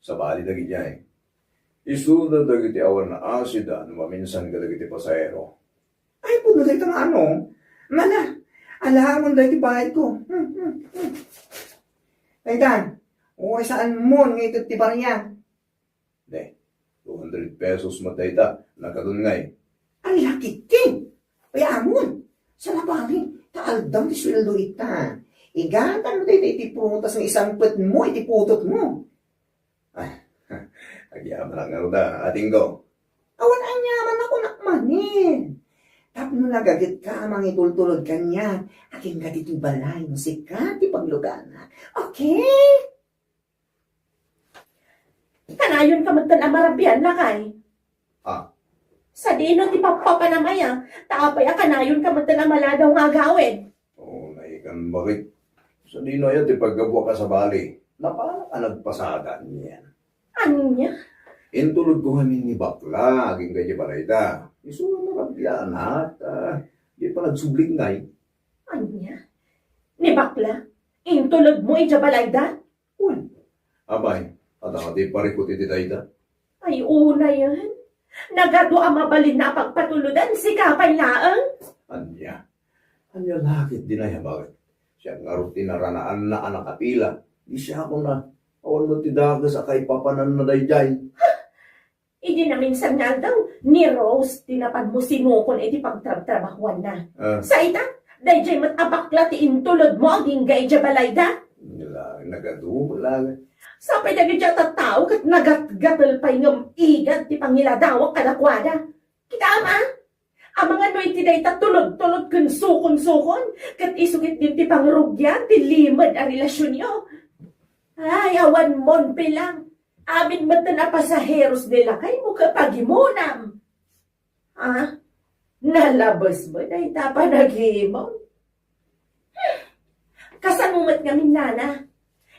Sabali dagidiay. Isuda dagiti awan naasida no maminsan kadagiti pasahero. Ay, pudno dayta nga ano? Nana, alaamon dayta bayadko. Hmm, hmm, hmm. Dayta, uray saanmon nga ited ti barya. De, two hundred pesos met dayta, nakadun ngay. Ay, laki king! Ay, amon! Salabangin, ta aldaw ti sueldo ita. Igatang mo dayta iti prutas nga isangpetmo iti putotmo. Ay, Agyamanak ngarud a, Ating Go. Awan aniaman a kunak manen. Tapno nagagetka a mangitultulod kaniak, agingga ditoy balay no sika ti pagluganak. Okay? Kanayonka metten a marabian, lakay. Ah. Sadino ti pappapanam aya, ta apay a kanayonka metten a maladaw nga agawid? Oh, naikan bakit? Sadino aya ti paggapuak a sabali? Napanak a nagpasada anian. Ania? Intulodko ngamin ni bakla, agingga idiay balayda. Isu a marabianak, ah, di pa nagsubling ngay. Ania? Ni bakla? Intulodmo idiay balayda? Wen. Apay, adda kadi parikut iti dayta? Ay, unayen. Nagadu a mabalinna a pagpatulodan, sika pay laeng. Ania? Ania la ketdin aya, bakit? Siak ngarud ti naranaanna a nakapila. Di siakon a, awan met ti dakes a kaipapananna daydiay. Idi naminsan nga aldaw, ni Rose ti napanmo sinukon iti pagtrabtrabahuanna. Ah. Sa ita, daydiay met a bakla ti intulodmo agingga idiay balayda. Nila, nagadu, wala. Sapay dagiti a tattao ket nagatgatel pay ngem igad ti pangiladawak kadakuada. Kitaem a? Amangan no iti dayta tulod-tulod ken sukon-sukon, ket isu ketdin ti pangrugian ti limed a relasionyo. Ay, awan mon bilang. Amin metten a pasaheros ni lakaymo ket pagimonam. Ah, nalabes met dayta a panagimon. Kasano met ngamin, nana?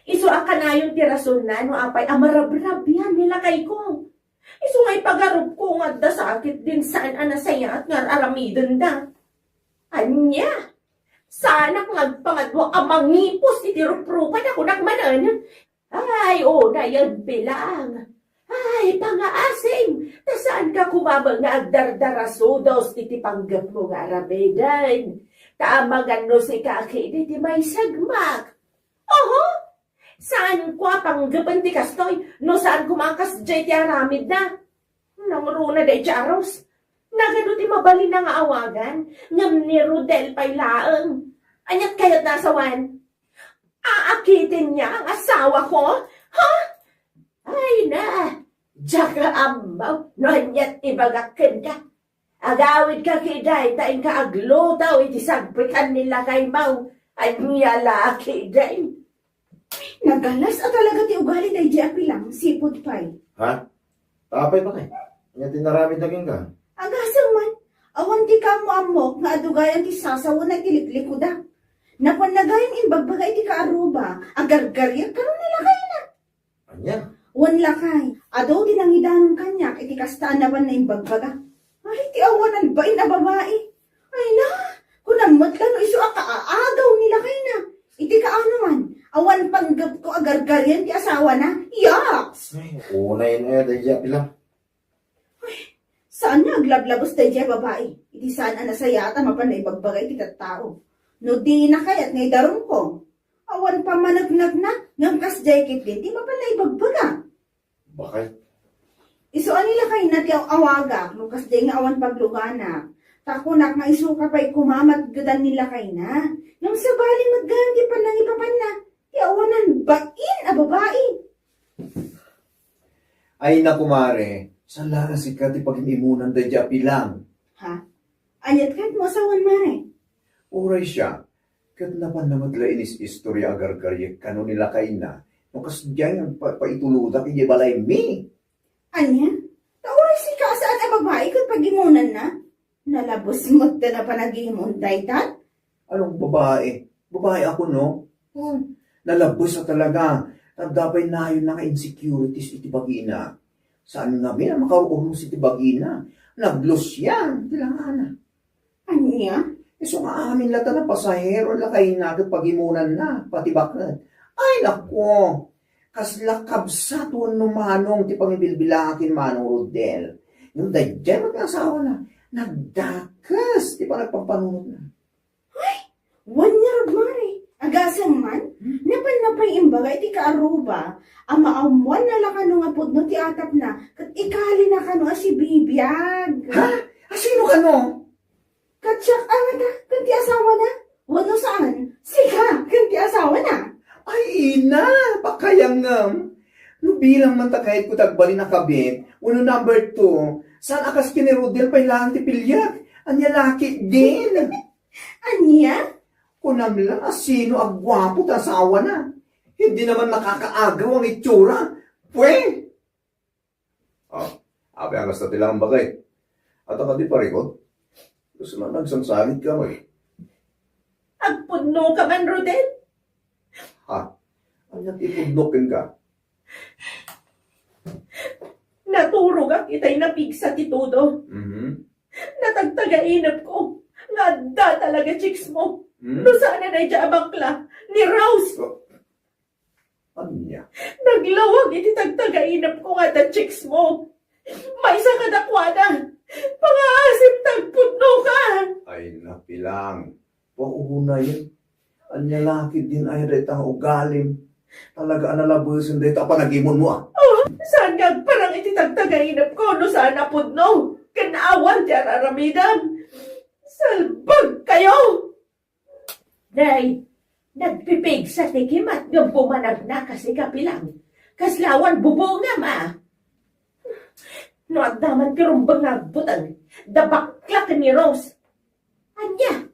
Isu a kanayon ti rasonna no apay a marabrabian ni lakayko. Isu nga ipagarupko nga adda sakit din saan a nasayaat nga ar-aramidenda. Ania? Saanak nga agpangadua a mangipos iti ruprupan a kunak manen. Ay, unayen bilang. Ay, pangaasim, ta saanka koma nga agdardarasudos iti panggepmo nga aramiden. Ta amangan no sika ketdi ti maisagmak. Oho! Saanko a panggepen ti kastoy, no saan koma a kasdiay ti aramidna. Nangruna daydiay a Rose. Nagadu ti mabalinna nga awagan, ngem ni Rodel pay laeng. Aniat kayatna a sawen? Aakiten niya ang asawa ko? Ha? Ay na, diak ammo no aniat ibagak kenka. Agawidka ketdi ta inka aglutaw iti sagpitan ni lakaymo. Ania la ketdi? Nagalas a talaga ti ugali daydiay a Pilang, sipud pay. Ha? Apay pay? Ania ti inaramidna kenka? Agasem man, awan ti kaammo-ammok nga adugayan ti sasawena iti liklikuda. Napanna gayam imbagbaga iti kaarruba, agargariak kano ni lakayna. Ania? Wen lakay, adu ti nangidanon kaniak iti kasta a napanna imbagbaga. Ay, ti awanan bain a babai. Ay na, kunam met la no isu a kaaagaw ni lakayna. Iti kaano man, awan panggepko a gargarian ti asawana. Yaks! Ay, unayen aya daydiay a Pilang. Ay, saan nga aglablabes daydiay a babai? Iti saan a nasayaat a mapan naibagbaga iti tattao. No dina kayat nga idarumko. Awan pammaneknekna, ngem kasdiay ketdin ti mapan naibagbaga. Bakit? Isu a ni lakayna ti aw-awagak, no kasdiay nga awan pagluganak. Ta kunak nga isuka pay koma matgedan ni lakayna. Ngem sabali met gayam ti pannangipapanna. Ti awanan bain a babai. Ay na, kumare, saan la nga sika ti pagim-imunan daydiay a Pilang? Ha? Aniat kayatmo a sawen, mare? Uray siak, ket napanna met la inis-istoria a gargariek kano ni lakayna, no kasdiay nga pa-, paitulodak idiay balaymi. Ania? Ta uray sika a saan a babai ket pagimonanna? Nalabes met ti napan nagimon dayta? Anong babae? Babae ako, no? Hmm. Nalabes a talaga. Adda pay nayon nga insecurities iti bagina. Saan ngamin a makaur-urnos iti bagina? Naglusian ti langana. Ania? Isu nga amin la ta napasahero lakayna ket pagimonanna, pati baket. Ay, nako! Kasla kabsat wenno manong ti pangibilbilangak ken Manong Rodel. Ngem daydiay met nga asawana, nagdakes ti panagpampanunotna. Ay, wen ngarud, mare. Agasem man, hmm? Napanna pay imbaga iti kaarruba a maammoanna la kano nga pudno ti atapna ket ikalina kano a sibibiag. Ha? A sino kano? Ket siak a ngata ken ti asawana? Wenno saan? Sika ken ti asawana? Ay, ina, pakayangem. No Bilang man ta kayatko ti agbalin a kabit, wenno number two, saan a kas ken ni Rodel pay laeng ti piliek? Ania la ketdin? Ania? Kunam la a sino a guapo ti asawana. Hindi naman nakakaagaw ang itsura. Pwe! Ah, apay a kasta ti laeng, baket? Adda kadi parikut? Kasla nagsangsangit ka, may. Agpudno ka man, Rodel? Ha? Ania ti ipudnok kenka? Naturogak itay napigsa ti todo. Mhm. Natagtagainepko nga adda talaga chicks mo. Hmm? No saan a daydiay a bakla, ni Rose. Oh. Ania? Naglawag iti tagtagainepko nga adda chicks mo. Maysa kadakuada. Pangaasim ta agpudno ka. Ay, napilang. Paunay. Ania la ketdin aya dayta nga ugalim? Talaga a nalabesen dayta a panagimonmo, a? Oh, saan nga agparang iti tagtagainepko no saan a pudno ken awan ti ar-aramidem? Salbag kayo! Nay, nagpipigsa ti kimat ngem bumanagna kasi kapilang. Kasla awan bubongam, a? No adda man ti rumbeng nga agbuteng, da bakla ken ni Rose. Ania?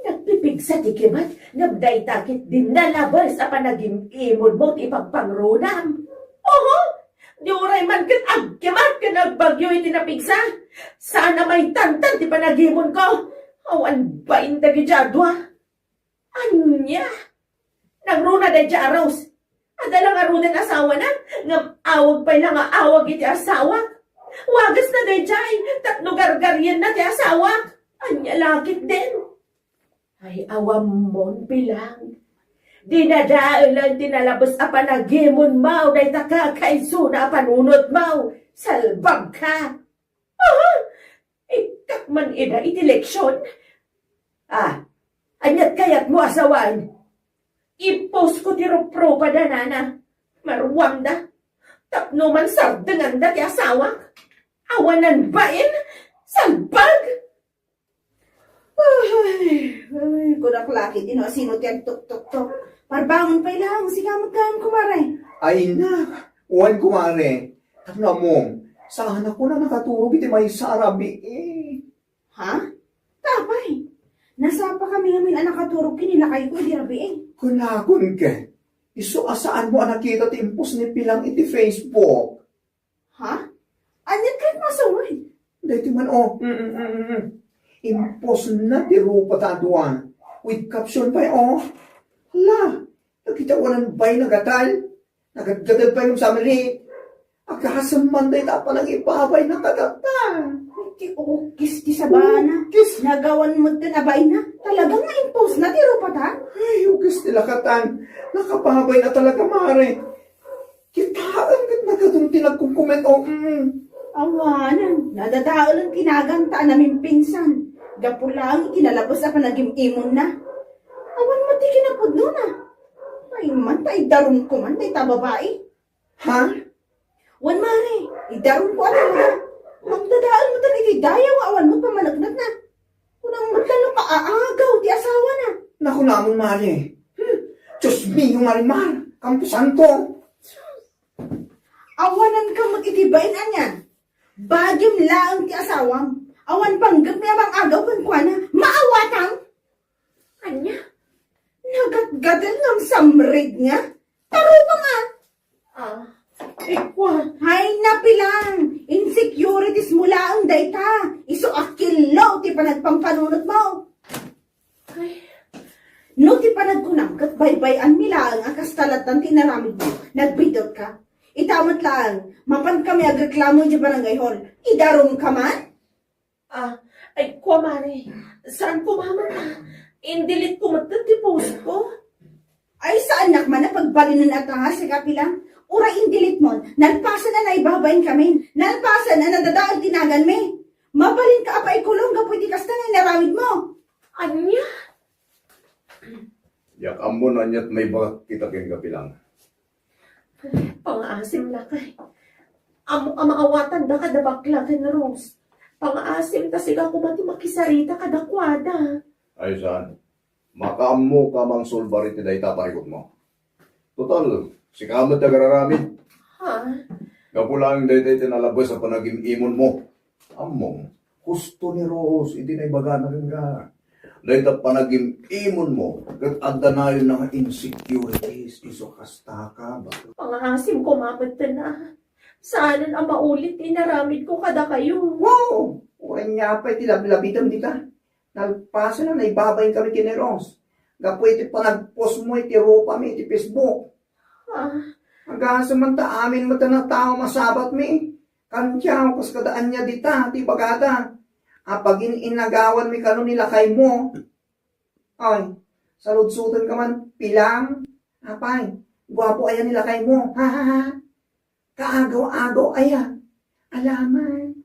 Nagpipigsa ti kimat, ngem dayta ketdin nalabes a panagim-imonmo ti ipagpangrunam. Oho! Di uray man ket agkimat ken agbagyo iti napigsa. Saan a maitantan ti panagimonko. Awan bain dagiti a dua. Ania? Nangruna daydiay a Rose. Adda la ngaruden asawana, ngem awag pay la nga awag iti asawak. Wagasna daydiay, tapno gargarienna ti asawak. Ania la ketdin? Ay, awammon, Pilang. Dinadaelen ti nalabes a panagimonmo dayta kakaisuna a panunotmo. Salbag ka! Aha! Ikkak man ida iti leksion? Ah, aniat kayatmo a sawen? I-post ko ti ruprupa da nana. Maruamda. Tapno man sardenganda ti asawak. Awanan bain. Salbag! Ay, ay, kunak lakit, ino asino ti agtuktuktok. Parbangon pay lang, sika met gayam, kumare. Ay na, wen, kumare. Tapno ammom, saan a kunak nakaturog iti maysa a rabii. Ha? Apay? Nasapa kami ngamin a nakaturog ken ni lakayko idi rabii. Kunakon ket, isu a saanmo a nakita ti impos ni Pilang iti Facebook. Ha? Aniat kayatmo a sawen? Daytoy man, oh. Mm, mm, mm, mm. Impos na ti rupa ta a dua. With caption pay, oh. Hala, dagiti awanan bain a gatal. Nagadgatal pay ngem sa malit. Agasem man dayta a panangibabayna kadata. Ti ukis ti sabana. Ukis. Nagawan met ti abayna. Talaga nga impos na ti rupa ta? Ay, ukis ti lakatan. Nakababay na talaga, mare. Kitaem ket nagadun ti nagkumkomment, oh, mm. Awanen, nadadaelen ti nagan ta a namimpinsan. Gapu laeng iti nalabes a panagim-imonna. Awan met ti kinapudnona. Ay man, ta idarumko man dayta babai. Ha? Wen, mare, idarumko a talaga. Mangdadael met iti dayaw nga awan met pammaneknekna. Kunam met la no kaagaw ti asawana. Nakunamon, mare. Hmm. Dios mio, Marimar. Campo Santo. Awanan ka met iti bain anian. Bagim laeng ti asawam. Awan panggepmi a mangagaw kenkuana. Maawatam? Ania? Nagatgatel ngem samred nga? Tarupam a! Ah, ikua. Hay, napilang! Insecurities mo laeng dayta. Isu a killo ti panagpampanunotmo. Ay. No ti panagkunam ket baybay-anmi laeng a kasta lattan ti inaramidmo, nagbiddut ka. Ita met laeng, mapan kami agreklamo idiay barangay hall. Idarum ka man? Ah, ay, kumare, saan ko maman, ah? Indelete ko met ti post ko. Ay, saannak man a pagbalinen a tanga, sika Pilang. Uray indelete mon, nalpasen a naibabain kamin. Nalpasen a nadadael ti naganmi. Mabalin ka a paikulong gapu iti kasta nga inaramidmo. Ania? Diak ammo no aniat maibagak ita kenka, Pilang. Pangaasim, lakay. Ammo a maawatanda kada bakla ken Rose. Pangaasim ta sika koma ti makisarita kadakuada. Ay, saan? Makaammoka a mangsulbar iti dayta a parikutmo. Total, sika met ti agraramid. Ah. Gapu laeng dayta iti nalabes a panagim-imonmo. Ammom, husto ni Rose iti naibagana kenka. Dayta panagim-imonmo, ket adda nayon nga insecurities, isu kasta ka, ba? Pangaasim ko, mametten a. Saanen a maulit ti inaramid ko kadakayo. Wow! Uray nga pay ti lablabitem dita. Nalpasen a naibabain kami ken ni Rose. Gapu iti panagpost mo iti rupami iti Facebook. Ah. Agasem man ta amin met a tao masabatmi. Kantiaw, kas kada ania dita, ti ibagada. Apagin-inagawanmi kano ni lakaymo. Ay, saludsoten ka man, Pilang. Apay, guapo aya ni lakaymo. Ha, ha, ha. Kaagaw-agaw aya. Alaman.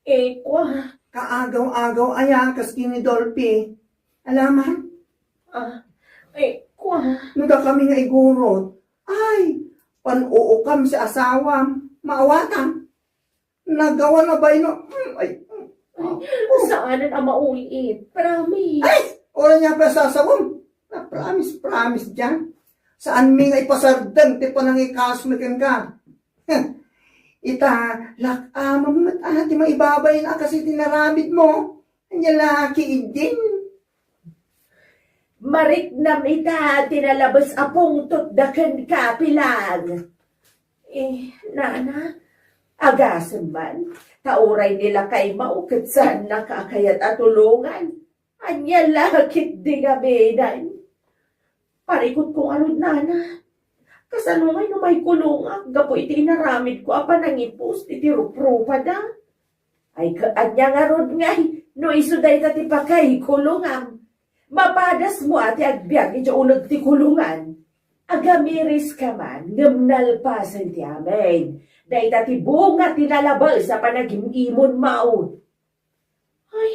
Eh, kwa. Kaagaw-agaw aya, kas ken ni Dolphy. Alaman. Ah, eh, kwa. No dakami nga igurot, ay, pan-uukam si asawam. Maawatam. Nagawa na ba ino? Hmm, ay, hmm. Ay, ah, oh. Saanen a maulit. Promise. Ay, wala niya pa sasawam. Na promise, promise diyan. Saan mi nga ipasardeng ti panangikasmi kenka? Ita, lak-amam met a ti maibabain a kas iti naramid mo. Ania la ketdin? Mariknam ita ti nalabes a pungtot da kenka, Pilang. Eh, nana, agasem man, ta uray ni lakaymo ket saannaka a kayat a tulongan. Ania la ketdi nga binan? Parikutko ngarud, nana. Kasano ngay no maikulongak gapu iti inaramidko a panangipost iti ruprupada? Ay, ka-, ania ngarud ngay no isu dayta ti pakaikulongam? Mapadasmo a ti agbiag idiay uneg ti kulongan. Agamiris ka man, ngem nalpasen ti amin. Dayta ti bunga ti nalabes a panagim-imonmo. Ay,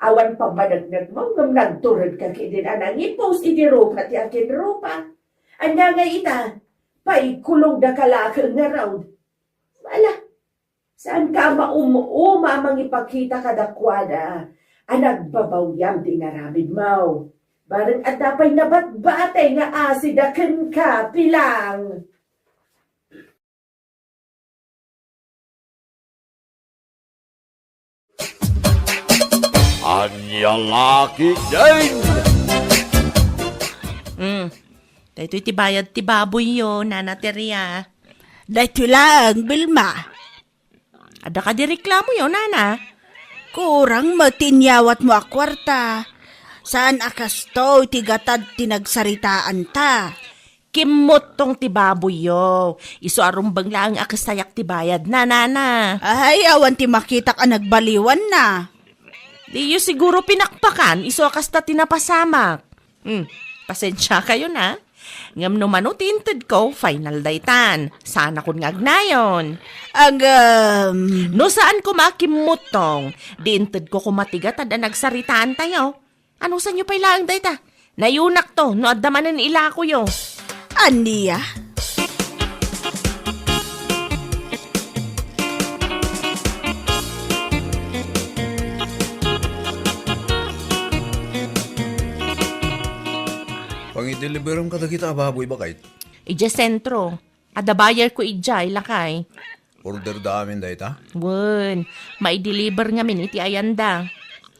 awan pammaneknekmo ngem nagturedka ketdin a nangipost iti rupa ti akinrupa. Ania ngay ita? Paikulongdaka laeng ngarud. Ala, saanka a maum-uma a mangipakita kadakuada a nagbabawyam ti inaramidmo. Bareng adda pay nabatbatay nga asida kenka, Pilang. Ania la ketdin? Mm. Daytoy ti bayad ti baboyyo, Nana Teria. Daytoy laeng, Vilma. Adda kadi reklamoyo, Nana? Kurang met ti inyawatmo a kuarta. Saan a kastoy ti gatad ti nagsaritaanta. Kimmuttong ti baboyyo. Isu a rumbeng laeng a kastayak ti bayadna, Nana. Ay, awan ti makitak a nagbaliwanna. Diyo siguro pinakpakan, isu a kasta ti napasamak. Hmm, pasensiakayo na. Ngem no mano ti intedko, final daytan. Saanakon nga agnayon. Agam. No saan koma a kimmuttong, di intedko koma ti gatad a nagsaritaantayo. Anusanyo pay laeng dayta? Nayunakto no adda manen ilakoyo. Ania? Pangideliberem kadagita a baboy, baket? Idiay sentro. Adda bayarko idiay, lakay. Order da amin dayta? Wen, maideliber ngamin iti ayanda.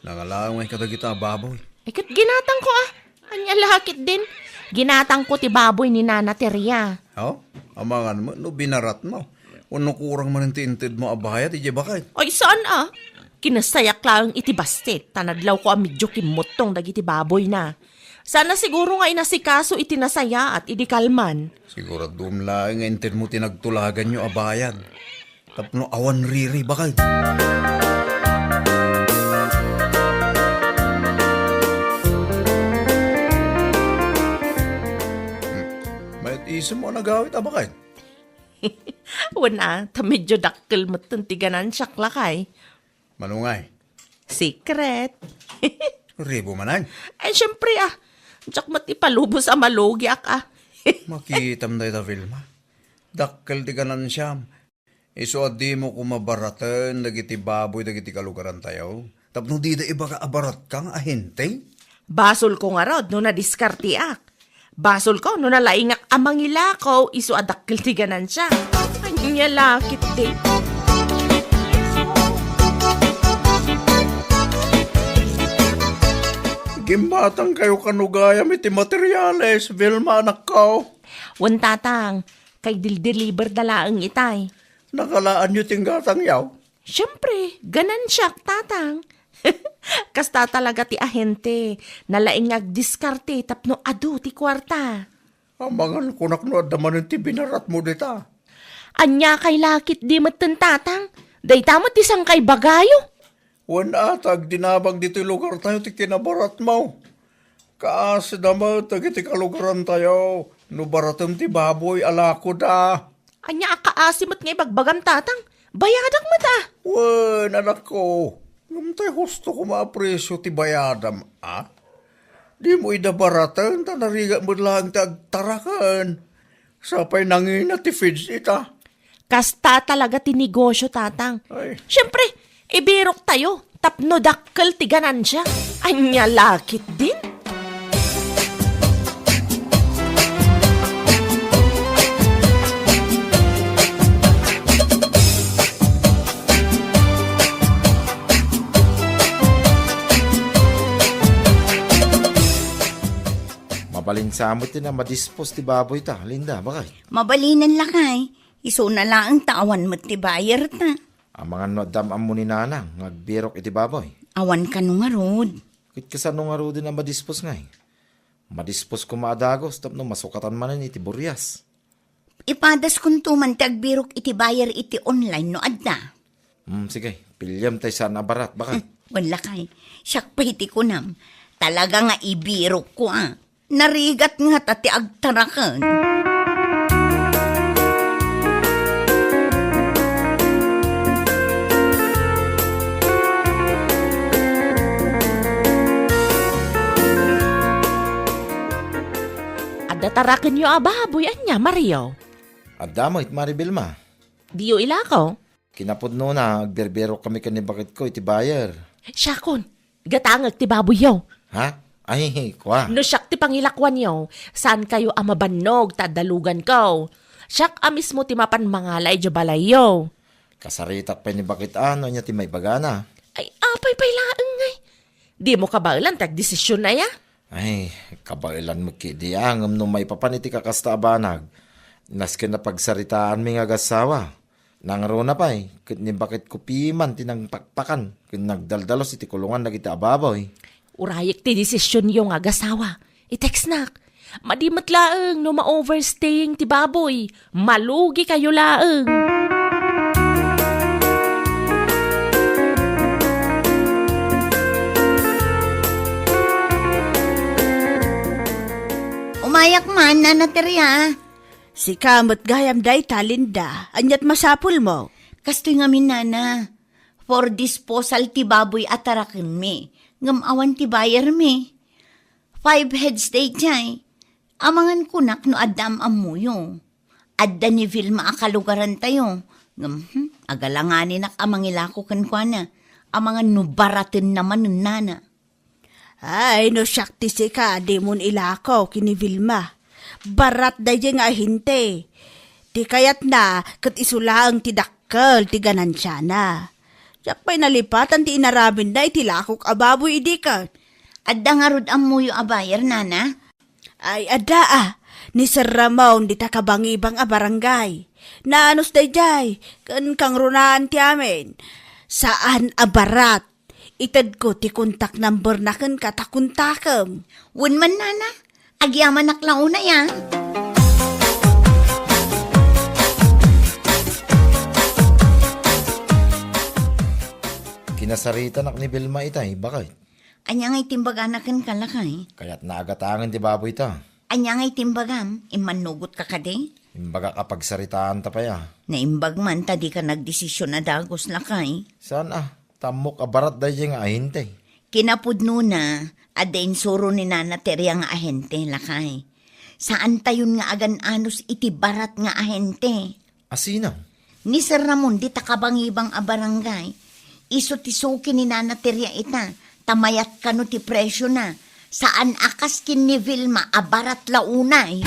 Nangalaw ngay kadagita a baboy. Ay, ket ginatangko, a. Ania la ketdin? Ginatangko ti baboy ni Nana Teria. Oh? Amangan met no binaratmo. Wenno kurang manen ti intedmo a bayad idiay baket? Ay, saan, a. Kinastayak laeng iti bassit, ta nadlawko a medio kimmuttong dagiti baboyna. Saan a siguro nga inasikaso iti nasayaat idi kalman. Siguraduem laeng nga intedmo ti nagtulaganyo a bayad. Tapno awan riri, baket. Hmm. Mayat isem mo a nagawit a baket? Wen a, ta medio dakkel metten ti ganansiak, lakay. Mano ngay? Secret. Ribo manen? Eh, siyempre, a. Diak met ipalubos a malugiak, a. Makitam dayta, Vilma. Dakkel ti ganansiam. Isu a dimo koma baraten dagiti baboy dagiti kalugarantayo. Tapno dida ibaga a baratka nga ahente. Basolko ngarud no nadiskarteak. Basolko no nalaingak a mangilako isu a dakkel ti ganansia. Ania la ketdi. Gimmatangkayo kano gayam iti materiales, Vilma, anakko? Wen, Tatang, kay dildeliberda laeng itay. Nakalaanyo ti inggatangyo? Siempre, ganansiak, Tatang. Kasta talaga ti ahente. Nalaing nga agdiskarte tapno adu ti kuarta. Amangan kunak no adda manen ti binaratmo dita. Ania kay la ketdi metten, Tatang? Dayta met ti sangkay bagayo. Wen a, ta agdinamag ditoy lugartayo ti kinabaratmo. Kaasida met dagiti kalugarantayo no baratem ti baboy a lakoda. Ania a kaasi met nga ibagbagam, Tatang? Bayadak met a. Wen, anakko, ngem tay husto koma a presio ti bayadam, a? Dimo ida baraten ta narigat met laeng ti agtaraken. Sa pay nangina ti feeds ita. Kasta talaga ti negosyo, Tatang. Ay. Siyempre, ibiroktayo tapno dakkel ti ganansia. Ania la ketdin? Mabalin sa met ti na madispos ti baboy ta, Linda, bakay? Mabalinen lakay. Isuna laeng ta awan met ti buyer ta. Amangan no adda am-ammo ni Nana nga agbirok iti baboy. Awan kano ngarud. Ket kasano ngaruden a madispos ngay? Madispos koma a dagos tapno masukatan manen iti burias. Ipadas kunto man ti agbirok iti buyer iti online no adda. Hmm, sige, piliem tay saan a barat, bakay? Hmm, wen lakay. Siak pay ti kunam. Talaga nga ibirok ko a. Narigat nga ta ti agtaraken. Adda tarakenyo a baboy, ania, Mario? Adda met, Mari Vilma. Diyo ilako? Kinapudnona, agbirbirok kami ken ni baketko iti buyer. Siakon, gatangek ti baboyyo. Ha? Ay, kua. No siak ti pangilakuanyo, saankayo a mabannog ta adda luganko. Siak a mismo ti mapan mangala idiay balayyo. Kasaritak pay ni baket a no ania ti maibagana. Ay, apay pay laeng ngay. Dimo kabaelan ti agdesisionna aya? Ay, kabaelan met ketdi a, ngem no maipapan iti kakasta a banag, nasken a pagsaritaanmi nga agassawa. Nangruna pay, ket ni baketko piman ti nangpakpakan ken nagdaldalus iti kulongan dagiti a baboy. Urayek ti desisionyo nga agasawa. I-textnak. Madi met laeng no ma-overstaying ti baboy. Malugikayo laeng. Umayak man, Nana Teria. Sika met gayam dayta, Linda. Aniat masapulmo? Kastoy ngamin, Nana. For disposal ti baboy a tarakenmi, ngem awan ti buyermi. Five heads daydiay. Amangan kunak no adda am-ammoyo. Adda ni Vilma a kalugarantayo. Ngem, hmm, agalanganinak a mangilako kenkuana. Amangan no baratenna manen, Nana. Ay, no siak ti sika, dimon ilako ken ni Vilma. Barat daydiay nga ahente. Ti kayatna, ket isu laeng ti dakkel ti ganansiana. Siak pay nalipatan ti inaramidna iti lakok a baboy idi ket. Adda ngarud ammoyo a buyer, Nana? Ay, adda a. Ni Sir Ramon dita kabangibang a barangay. Naanus daydiay, ken kangrunaan ti amin. Saan a barat. Itedko ti contact number na kenka ta kontakem. Wen man, Nana, agyamanak la unay a. Kinasaritanak ni Vilma itay, bakit? Ania ngay ti imbagana kenka, lakay? Kayatna a gatangen ti baboy ta. Ania ngay ti imbagam? Immannugotka kadi? Imbagak a pagsaritaanta pay a. Naimbag man ta dika nagdesisyon a dagus, lakay. Saan a? Ta ammok a barat daydiay nga ahente. Kinapudnona, adda insuro ni Nana Teria nga ahente, lakay. Saantayon nga agan-anus iti barat nga ahente. Asino? Ni Sir Ramon, dita kabangibang a barangay. Isu ti suki ni Nana Teria ita, ta mayat kano ti presyona. Saan a kas ken ni Vilma a barat la unay.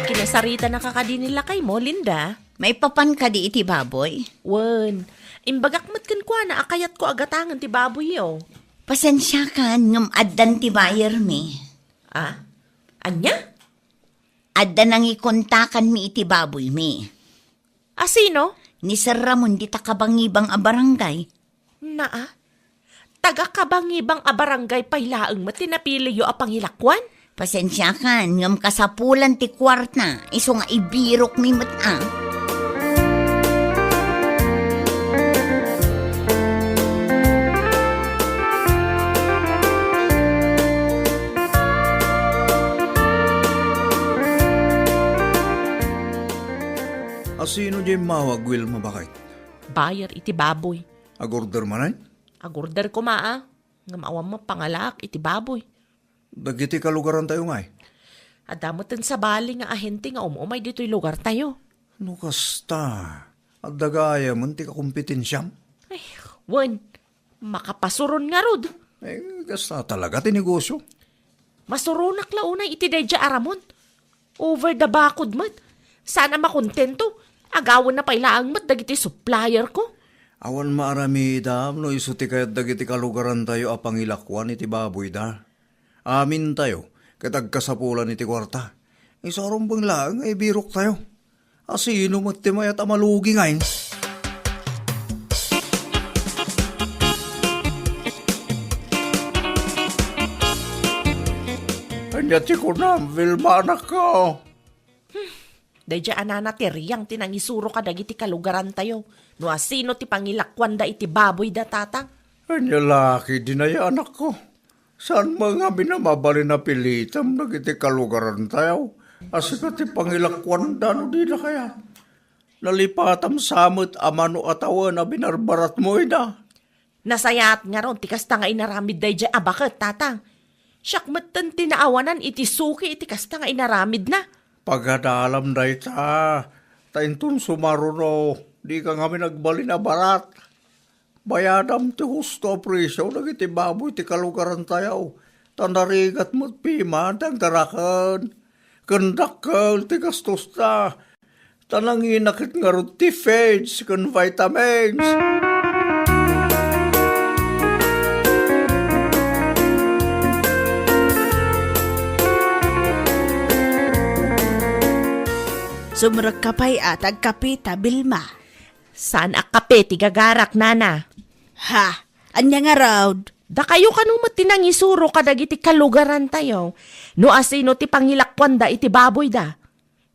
Kinasaritanaka kadi ni lakaymo, Linda? Maipapan kadi iti baboy? Wen, imbagak met kenkuana a kayatko a gatangen ti baboyyo. Pasensiakan, ngem addan ti buyer mi. Ah? Ania? Adda nangikontakanmi iti baboymi. A sino? Ni Sir Ramon dita kabangibang a barangay. Naa? Taga kabangibang a barangay pay laeng met ti napiliyo a pangilakuan? Pasensiakan, ngem kasapulan ti kuarta, isu nga ibirokmi met a. A sino diay immawag, Wilma, baket? Buyer iti baboy. Agorder manen? Agorder koma a. Ngem awan met pangalaak iti baboy. Dagiti kalugarantayo ngay? Adda met sabali nga ahente nga um-umay ditoy lugartayo. No kasta, adda gayamen ti kakompetensiam? Ay, wen, makapasuron ngarud. Eh, kasta talaga ti negosyo. Masuronak la unay iti daydiay a Ramon. Over the bakod met. Saan a makontento. Agawenna pay laeng met dagiti supplierko. Awan maaramidam no isu ti kayat dagiti kalugarantayo a pangilakuan iti baboyda. Amintayo ket agkasapulan iti kuarta. Isu a rumbeng laeng nga ibiroktayo. A sino met ti mayat a malugi ngay? Ania ti kunam, Vilma, anakko? Daydiay a nana ti riang ti nangisuro kadagiti kalugarantayo no a sino ti pangilakuanda iti baboyda, Tatang. Ania la ketdin aya, anakko? Saan met ngamin a mabalin a pilitem dagiti kalugarantayo a sika ti pangilakuanda no dida kayat? Nalipatam sa met a mano a tawen a binarbaratmo ida. Nasayaat ngarud ti kasta nga inaramid daydiay a baket, Tatang. Siak metten ti naawanan iti suki iti kasta nga inaramidna. Pagadalam dayta, ta inton sumaruno, dika ngamin agbalin a barat. Bayadam ti husto a presio dagiti baboy ti kalugarantayo, ta narigat met piman ti agdaraken ken dakkel ti gastosta, ta nangina ket ngarud ti feeds ken vitamins. Sumrekka pay a ti agkape ta, Vilma. Saan a kape ti gagarak, nana. Ha? Ania ngarud? Dakayo kano met ti nangisuro kadagiti kalugarantayo no a sino ti pangilakuanda iti baboyda.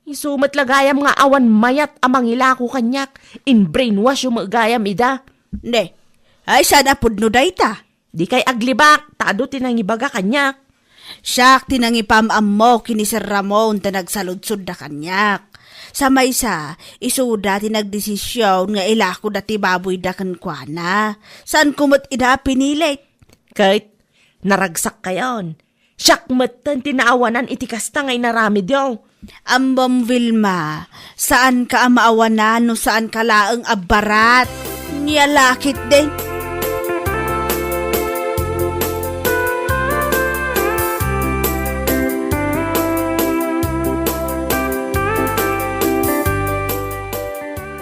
Isu met la gayam nga awan mayat a mangilako kaniak, in-brainwash yo met gayam ida. Ne, ay saan a pudno dayta? Dikay aglibak, ta adu ti nangibaga kaniak. Siak ti nangipam-ammo ken ni Sir Ramon ta nagsaludsodda kaniak. Sa maysa, isuda ti nagdesision nga ilakoda ti baboyda kenkuana. Saanko met ida a pinilit. Ket, naragsak kayon. Siak metten ti naawanan iti kasta nga inaramidyo. Ammom, Vilma, saanka a maawanan no saanka laeng a barat. Nia la ketdin.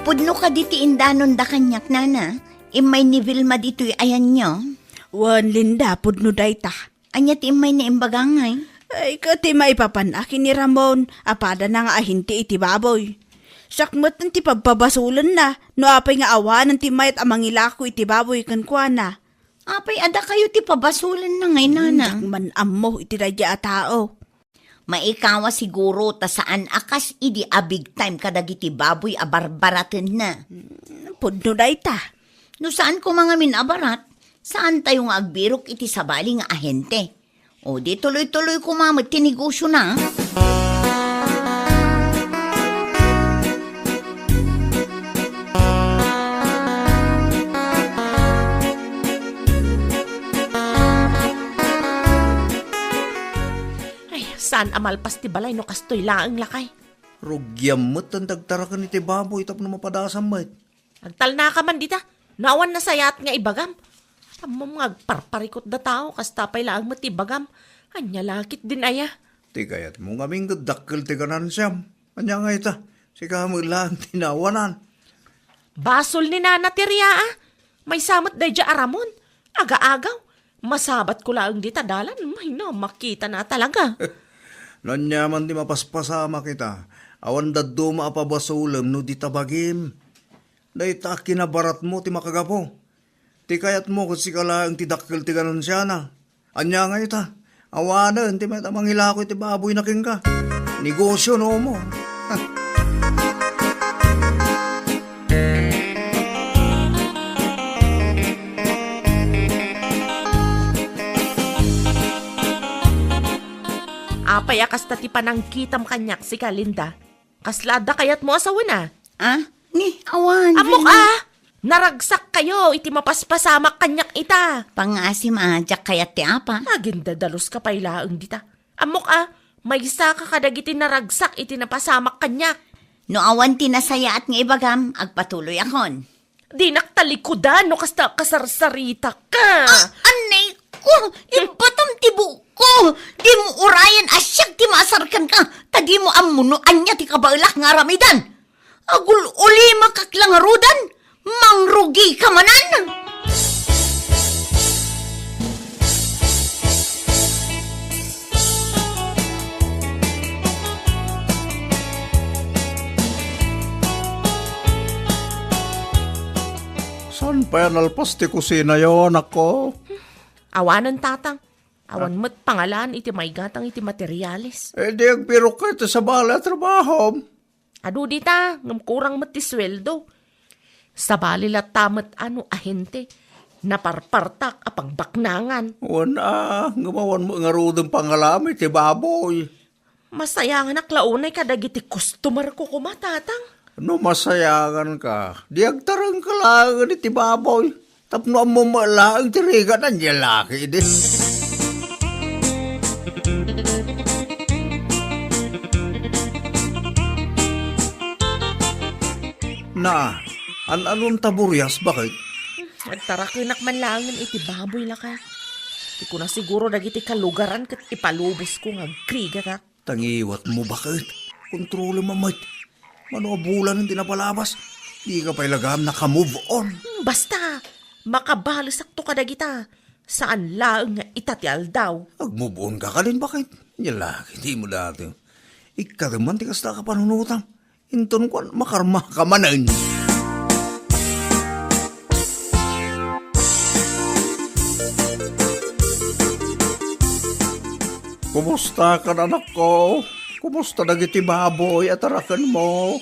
Pudno kadi ti indanonda kaniak, nana? Immay ni Vilma ditoy ayanyo? Wen, Linda, pudno dayta. Ania ti immay nga imbaga ngay? Ay, ket ti maipapan-ak ken ni Ramon, a padana nga ahente iti baboy. Siak met ti pabpabasolenna, no apay nga awanen ti mayat a mangilako iti baboy kenkuana. Apay a dakayo ti pabasolenna ngay, nana? Diak man ammo iti daydiay a tao. Maikawa siguro ta saan a kas idi a big time kadagiti baboy a barbaratenna. Hmm, pudno dayta. No saan koma ngamin a barat, saantayo nga agbirok iti sabali nga ahente. O di tuloy-tuloy koma met ti negosiona. Ay, saan a malpas ti balay no kastoy laeng, lakay? Rugiam met ti agtaraken iti baboy tapno mapadasam met. Agtalnaka man dita. No awan nasayaat nga ibagam. Ammom nga agparparikut da tao, kasta pay laeng met ti ibagam. Ania la ketdin aya? Ti kayatmo ngamin ket dakkel ti ganansiam. Ania nga ita? Sika met laeng ti naawanan. Basol ni Nana ti ria, a. Maysa met daydiay a Ramon. Aga-agaw. Masabatko laeng dita dalan. Ay, no, makitana talaga. No ania man ti mapaspasamak ita, awan dadduma a pabasolem no dita bagim. Dayta a kinabaratmo ti makagapu. Ti kayatmo ket sika laeng ti dakkel ti ganansiana. Ania nga ita? Awanen ti mayat a mangilako iti baboyna kenka. Negosio no mo. Apay a kasta ti panangkitam kaniak, sika, Linda? Kasla adda kayatmo a sawena? Ah, ni, awan. Ammok a! Naragsakkayo iti mapaspasamak kaniak ita. Pangasim a, diak kayat ti apa. Agindadaluska pay laeng dita. Ammok a, maysaka kadagiti naragsak iti napasamak kaniak. No awan ti nasayaat nga ibagam, agpatuloyakon. Dinak talikudan no kasta a kasarsaritak. Ah, anay ko! Ibatam ti buokko! Dimo urayen a siak ti maasar kenka, ta dimo ammo no ania ti kabaelak nga aramidan. Agul-ulimek la ngarudan, mangrugika manen! Saan pay a nalpas ti kusinayo, anakko? Awanen, tatang. Awan met pangalaan iti maigatang iti materiales. Eh, di agbirokka iti sabali a trabahom. Adu dita, ngem kurang met ti sueldo. Sabali latta met a no ahente, naparpartak a pangbaknangan. Wen a, ngem awan met ngaruden pangalam iti baboy. Masayanganak la unay kadagiti customer ko koma, tatang. No masayanganka, di agtarengka laengen iti baboy. Tapno ammom met laeng ti rigat, ania la ketdi. Na, an-anuem ta burias, baket? Agtarakenak man laengen iti baboy, lakay. Ti kuna siguro dagiti kalugaran ket ipalubosko nga agrigatak. Ta ngiwatmo, baket. Kontrolem met. Mano a bulan ti napalabas, dika pay la gayam naka-move on. Hmm, basta, makabalesakto kadagita. Saan laeng nga ita ti aldaw. Ag-move on ka kadin, baket. Nia la ketdi, dimo daytoy. Ikkatem man ti kasta a kapanunotam. Inton kuan, makarmaka manen. Kumusta kan, anakko? Kumusta dagiti baboy a tarakenmo?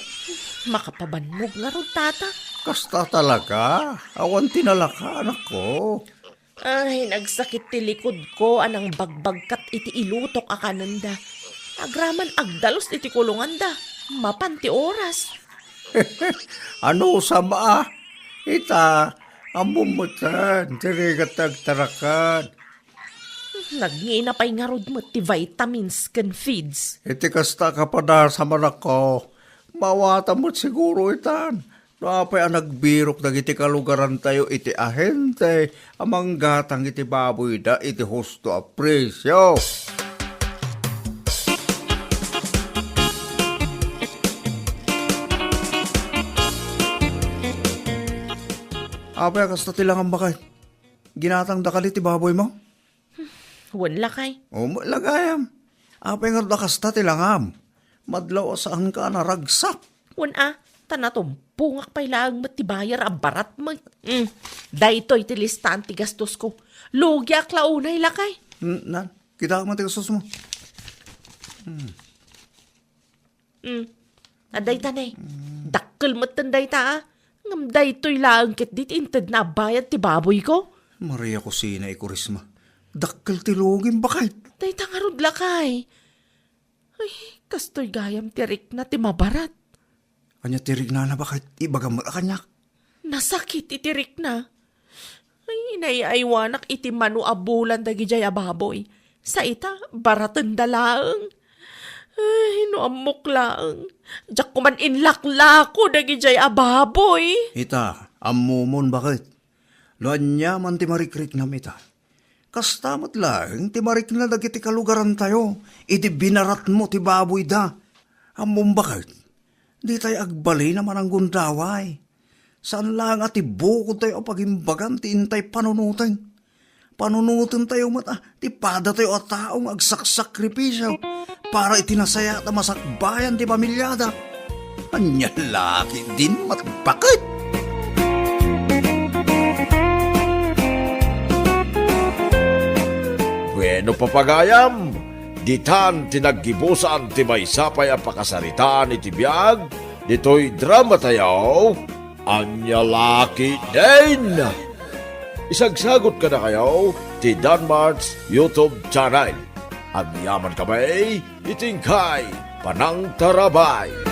Makapabannog ngarud, tata. Kasta talaga. Awan ti nalaka, anakko. Ay, nagsakit ti likudko a nangbagbagkat iti ilutok a kanenda. Agraman agdalus iti kulonganda. Mapan ti oras. Anusam a? Ita, ammom metten, ti rigat ti agtaraken. Nagngina pay ngarud met ti vitamins ken feeds. Iti kasta a kapadasam, anakko, maawatam met siguro itan. No apay a nagbirok dagiti kalugarantayo iti ahente a manggatang iti baboyda iti husto a presio. Apay a kasta ti langam, baket? Ginatangda kadi ti baboymo? Wen, lakay. O, met la gayam. Apay ngarud a kasta ti langam? Madlaw a saanka a naragsak. Wen a, ta natumpongak pay laeng met ti bayar a barat met. Mm, daytoy ti listaan ti gastosko. Lugiak la unay, lakay. Mm, nan, kitaem ti gastosmo. Mm. Mm. Adda ita ne. Dakkel metten dayta, a. Ngem daytoy laeng ketdi ti intedna a bayad ti baboyko. Maria Cosina y Curisma. Dakkel ti lugim, baket. Dayta ngarud, lakay. Ay, kastoy gayam ti rikna ti mabarat. Ania ti riknana, baket? Ibagam met a kaniak. Nasakit iti rikna. Ay, inay-aywanak iti mano a bulan dagidiay a baboy. Sa ita, baratenda laeng. Ay, no ammok laeng. Diak koman inlaklako dagidiay a baboy. Ita, ammomon, baket? No ania man ti marikriknam ita, kasta met laeng ti marikna dagiti kalugarantayo idi binaratmo ti baboyda. Ammom baket, ditay agbalin a mananggundaway. Saan laeng a ti bukodtayo a pagimbagan ti intay panunoten. Panunotentayo met a ti padatayo a tao nga agsaksakripisio para iti nasayaat a masakbayan ti pamiliada. Ania la ketdin met baket? Bueno, papagayam, ditan ti naggibusan ti maysa pay a pakasaritaan iti biag ditoy dramatayo. Ania la ketdin? Isagsagot kadakayo ti Danmart's YouTube channel. Agyamankami iti inkay panangtarabay.